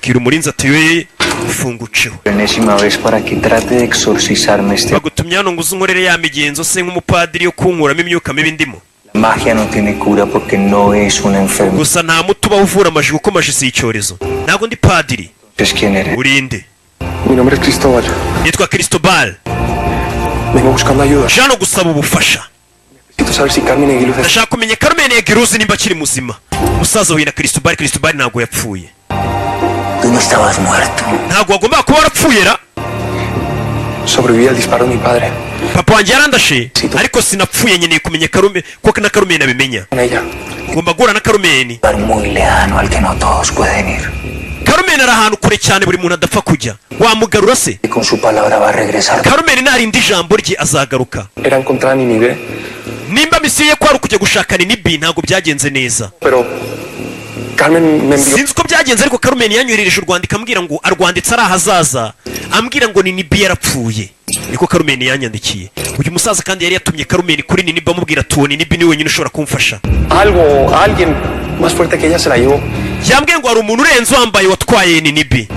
Speaker 1: Bwira umurinzi ati: "We funga uceho."
Speaker 7: Enésima vez para que trate de exorcizarme este.
Speaker 1: Bagutumye hano ngo uze unkorere ya migenzo se nk'umupadiri yo kunkuramo imyuka mibi ndimo.
Speaker 7: La magia no tiene cura porque no es una enfermedad.
Speaker 1: Gusa nta muti uba uvura amaji, kuko amaji si icyorezo. Ntabwo ndi padiri.
Speaker 7: ¿Quién eres?
Speaker 1: Urinde?
Speaker 9: Mi nombre es Cristóbal.
Speaker 1: Nitwa Cristobal.
Speaker 9: Vengo buscando ayuda.
Speaker 1: Nje gusaba ubufasha.
Speaker 9: Necesito saber si Carmen Eguiluz es...
Speaker 1: Ndashaka kumenya Carmen Eguiluz nimba akiri muzima. Umusaza huye na Cristobal. Cristobal ntabwo yapfuye.
Speaker 11: Tú no estabas muerto.
Speaker 1: Ntabwo wagombaga kuba warapfuye ra.
Speaker 9: Sobreviví al disparo de mi padre.
Speaker 1: Papa wanjye yarandashe, ariko sinapfuye. Nkeneye kumenya Carmen ko na Carmen abimenya.
Speaker 9: Con ella.
Speaker 1: Ngomba guhura na Carmen.
Speaker 11: Lugar muy lejano al que no todos pueden ir.
Speaker 1: Carmen ari ahantu kure cyane buri muntu adapfa kujya. Wamugarura se?
Speaker 11: Y con su palabra va a regresar.
Speaker 1: Carmen narinda ijambo rye azagaruka.
Speaker 9: Era encontrar a Ninive,
Speaker 1: Nimba misiyo ye kwari ukujya gushaka Ninibi, ntabwo byagenze neza.
Speaker 9: pero Carmen me envió
Speaker 1: Sinzi uko byagenze, ariko Carmen yanyoherereje urwandiko ambwira ngo arwanditse ari ahazaza, ambwira ngo Ninibi yarapfuye. Niko Carmen yanyandikiye. Uyu musaza kandi yari yatumye Carmen kuri Ninibi, amubwira ati uwo Ninibi ni wenyine ushobora kumfasha.
Speaker 9: algo, alguien más fuerte que ella se la llevó.
Speaker 1: Yambwiye ngo hari umuntu urenze wambaye watwaye Ninibi.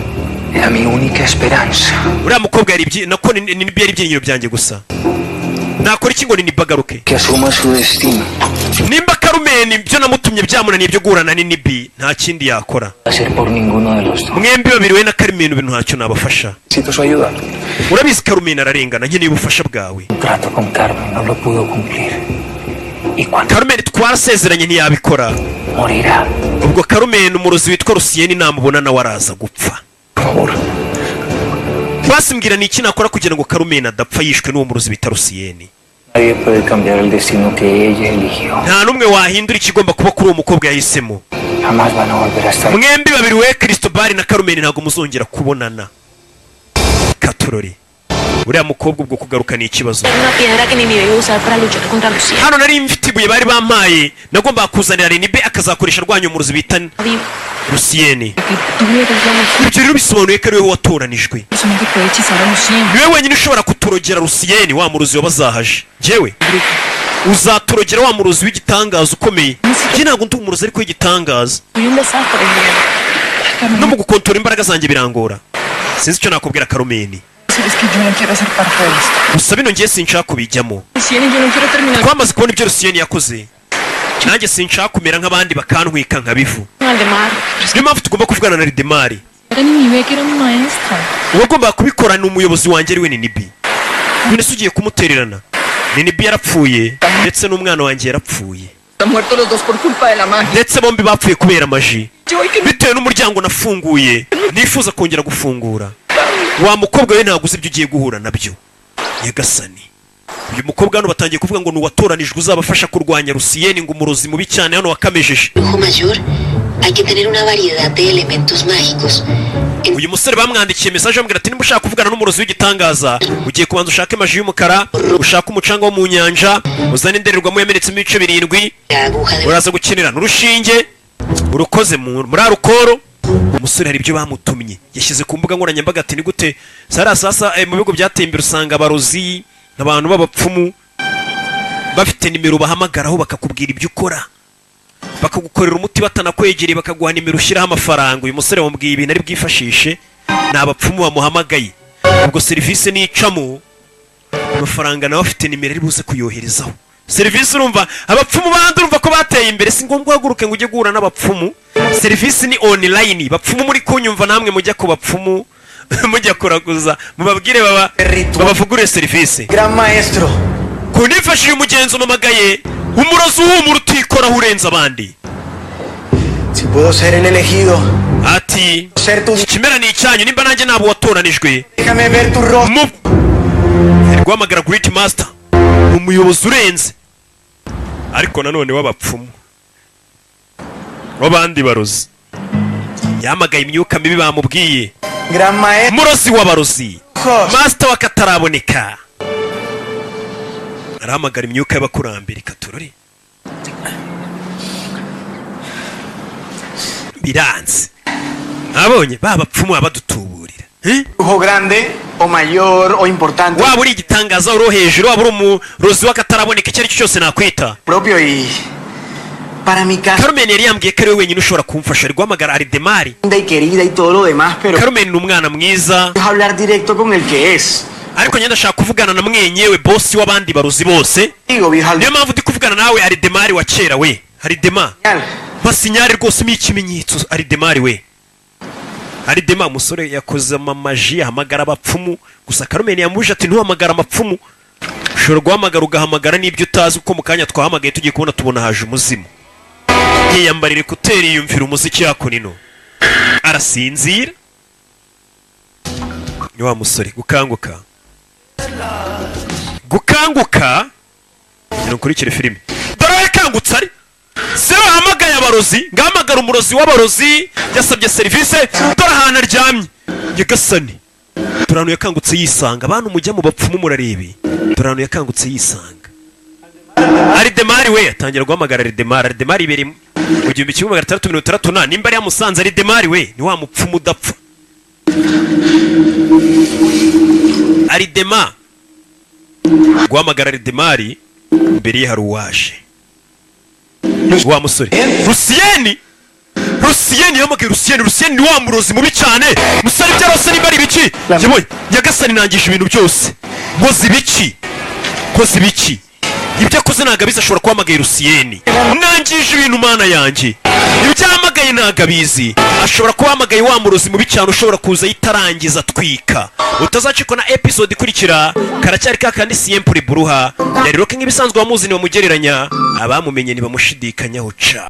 Speaker 11: Era mi única esperanza.
Speaker 1: Uriya mukobwa yari nako Ninibi yari ibyiringiro byanjye gusa. Nakora iki ngo Ninibi agaruke?
Speaker 11: Que asuma su destino.
Speaker 1: Nimba Carmen ibyo namutumye byamunaniye byo guhura na Ninibi, nta kindi yakora.
Speaker 11: Va a ser por ninguno de los dos.
Speaker 1: Mwembi babiri, we na Carmen, ibintu ntacyo nabafasha.
Speaker 9: Necesito su ayuda.
Speaker 1: Urabizi, Carmen ararengana, nkeneye ubufasha bwawe.
Speaker 11: Un trato con Carmen no lo pudo cumplir. Y cuando
Speaker 1: Carmen twarasezeranye ntiyabikora.
Speaker 11: morirá,
Speaker 1: Ubwo Carmen, umurozi witwa Rusiyeni namubona nawe araza gupfa.
Speaker 9: Por favor.
Speaker 1: Basi mbwira, ni iki nakora kugira ngo Carmen adapfa yishwe n'uwo murozi bita Rusiyeni?
Speaker 11: nadie puede cambiar el destino que ella eligió.
Speaker 1: Nta n'umwe wahindura ikigomba kuba kuri uwo mukobwa yahisemo.
Speaker 11: Jamás van a volver a estar.
Speaker 1: Mwembi babiri, we Cristobal na Carmen, ntabwo muzongera kubonana. Katurori, uriya mukobwa ubwo kugaruka ni ikibazo.
Speaker 6: Una piedra que Ninive iba a usar para luchar contra Lucía.
Speaker 1: Hano nari mfite ibuye bari bampaye, nagombaga kuzanira Renibe akazakoresha arwanya umurozi bita Rusiyeni.
Speaker 8: Que tú eres la mejor
Speaker 1: Ibyo rero bisobanuye ko ari wowe watoranijwe.
Speaker 8: persona que puede hechizar a Lucien.
Speaker 1: Niwe wenyine ushobora kuturogera Rusiyeni, wa murozi wabazahaje. Njyewe uzaturogera wa murozi w'igitangaza ukomeye. Njye ntabwo ndi umurozi ariko w'igitangaza.
Speaker 6: Soy un desastre, Juliana.
Speaker 1: No mu gukontorora imbaraga zanjye birangora. Sinzi icyo nakubwira, Carmen.
Speaker 8: Es que yo no quiero ser parte de esto.
Speaker 1: Gusa bino ngiye sinshaka kubijyamo.
Speaker 8: Lucien y yo no quiero terminar.
Speaker 1: Twamaze kubona ibyo Rusiyeni yakoze, nanjye sinshaka kumera nk'abandi bakantwika nkabivu.
Speaker 6: Aldemar.
Speaker 1: Niyo mpamvu tugomba kuvugana na Ridemari.
Speaker 8: Era Ninive que era mi maestra.
Speaker 1: Uwagombaga kubikora ni umuyobozi wanjye, ariwe Ninibi. None se ugiye kumutererana? Ninibi yarapfuye, ndetse n'umwana wanjye yarapfuye.
Speaker 8: Están muertos los dos por culpa de la magia.
Speaker 1: Ndetse bombi bapfuye kubera magie,
Speaker 8: Yo y que
Speaker 1: bitewe n'umuryango nafunguye nifuza kongera gufungura. Wa mukobwa we, ntabwo uzi ibyo ugiye guhura nabyo. Nyagasani, uyu mukobwa hano batangiye kuvuga ngo ni uwatoranijwe uzabafasha kurwanya Rusiyeni, ngo umurozi mubi cyane hano wakamejeje.
Speaker 13: Brujo mayor, hay que tener una variedad de elementos mágicos.
Speaker 1: Uyu musore bamwandikiye message bamubwira ati niba ushaka kuvugana n'umurozi w'igitangaza, ugiye kubanza ushake magie y'umukara, ushake umucanga wo mu nyanja, uzane indorerwamo yamenetsemo ibice birindwi,
Speaker 13: La aguja de
Speaker 1: uraza gukenera n'urushinge urukoze muri alcool. Umusore hari ibyo bamutumye, yashyize ku mbuga nkoranyambaga ati ni gute sara sasa mu bihugu byateye imbere usanga abarozi, abantu b'abapfumu bafite nimero bahamagaraho bakakubwira ibyo ukora, bakagukorera umuti batanakwegereye, bakaguha nimero ushyiraho amafaranga. Uyu musore bamubwiye ibintu ari bwifashishe, ni abapfumu bamuhamagaye. Ubwo serivisi nicamo amafaranga, nawe afite nimero ari buze kuyoherezaho serivisi. Urumva abapfumu bandi, urumva ko bateye imbere, si ngombwa uhaguruke ngo ujye guhura n'abapfumu, serivisi ni online. Bapfumu muri kunyumva, namwe mujya ku bapfumu, mujya kuraguza, mubabwire baba babavugurure serivisi.
Speaker 4: Gran maestro.
Speaker 1: Kunifashije umugenzi umamagaye umurozi uhumura utikoraho urenze abandi.
Speaker 4: Si puedo ser el elegido,
Speaker 1: Ati
Speaker 4: ser tu...
Speaker 1: iki kimera ni icyanyu, nimba nanjye ntabwo watoranijwe.
Speaker 4: Déjame ver tu rostro.
Speaker 1: Mu ari guhamagara Great Master, ni umuyobozi urenze ariko nanone w'abapfumu w'abandi barozi. Yahamagaye imyuka mibi bamubwiye.
Speaker 4: Gran maestro.
Speaker 1: Umurozi w'abarozi, master w'akataraboneka, arahamagara imyuka y'abakurambere. Katurore biranze, abonye ba bapfumu baba badutuburira. Eh?
Speaker 4: Brujo grande o mayor o importante.
Speaker 1: Waba uri igitangaza, uri hejuru, waba uri umurozi w'akataraboneka, icyo ari cyo cyose nakwita.
Speaker 4: Propio y para mi casa
Speaker 1: Carmen yari yambwiye ko ari we wenyine ushobora kumfasha. Ari guhamagara Aridemari.
Speaker 4: linda y querida y todo lo demás, pero
Speaker 1: Carmen ni umwana mwiza,
Speaker 4: es hablar directo con el que es.
Speaker 1: ariko njye ndashaka kuvugana na mwenyewe, bosi w'abandi barozi bose.
Speaker 4: Digo, viejo
Speaker 1: Niyo mpamvu ndi kuvugana nawe, Aridemari wa kera we. Aridema, masinyari rwose ni ikimenyetso. Aridemari we, Aridema. Umusore yakoze amamaji, ahamagara abapfumu, gusa Carmen yamubuje ati ntuhamagara amapfumu. Ushobora guhamagara, ugahamagara n'ibyo utazi, kuko mu kanya twahamagaye tugiye kubona tubona haje umuzimu. Yiyambarira écouteurs, yiyumvira umuziki hakuno, arasinzira. Ni wa musore gukanguka, gukanguka. Ngira ukurikire filime. Dore yakangutse ari se bahamagaye abarozi, ngahamagara umurozi w'abarozi yasabye serivisi. Dore ahantu aryamye, nyagasani. Dore ahantu yakangutse yisanga. Abantu mujya mu bapfumu murarebe, dore ahantu yakangutse yisanga. Aridemari we atangira guhamagara Aridemari. Aridemari ibereye mu 1660 na nimba ari yamusanze. Aridemari we ni wa mupfumu udapfa. Aridema guhamagara Aridemari, imbere ye hari uwaje, wa musore Rusiyeni. Rusiyeni yahamagaye Rusiyeni. Rusiyeni ni wa murozi mubi cyane. Musore, ibyo arose nimba ari ibiki? Yabonye nyagasani, nangije ibintu byose, nkoze ibiki, nkoze ibiki? Ibyo akoze ntabwo abizi. Ashobora kuhamagaye Rusiyeni. Nangije ibintu, mana yanjye. Ibyo ahamagaye ntabwo abizi. Ashobora kuba ahamagaye wa murozi mubi cyane ushobora kuza yitarangiza atwika. Utazacikwa na episode ikurikira. Karacyari ka kandi, Siempre Bruja. Yari Rocky nk'ibisanzwe. Wamuzi ntibamugereranya, abamumenye ntibamushidikanyaho ca.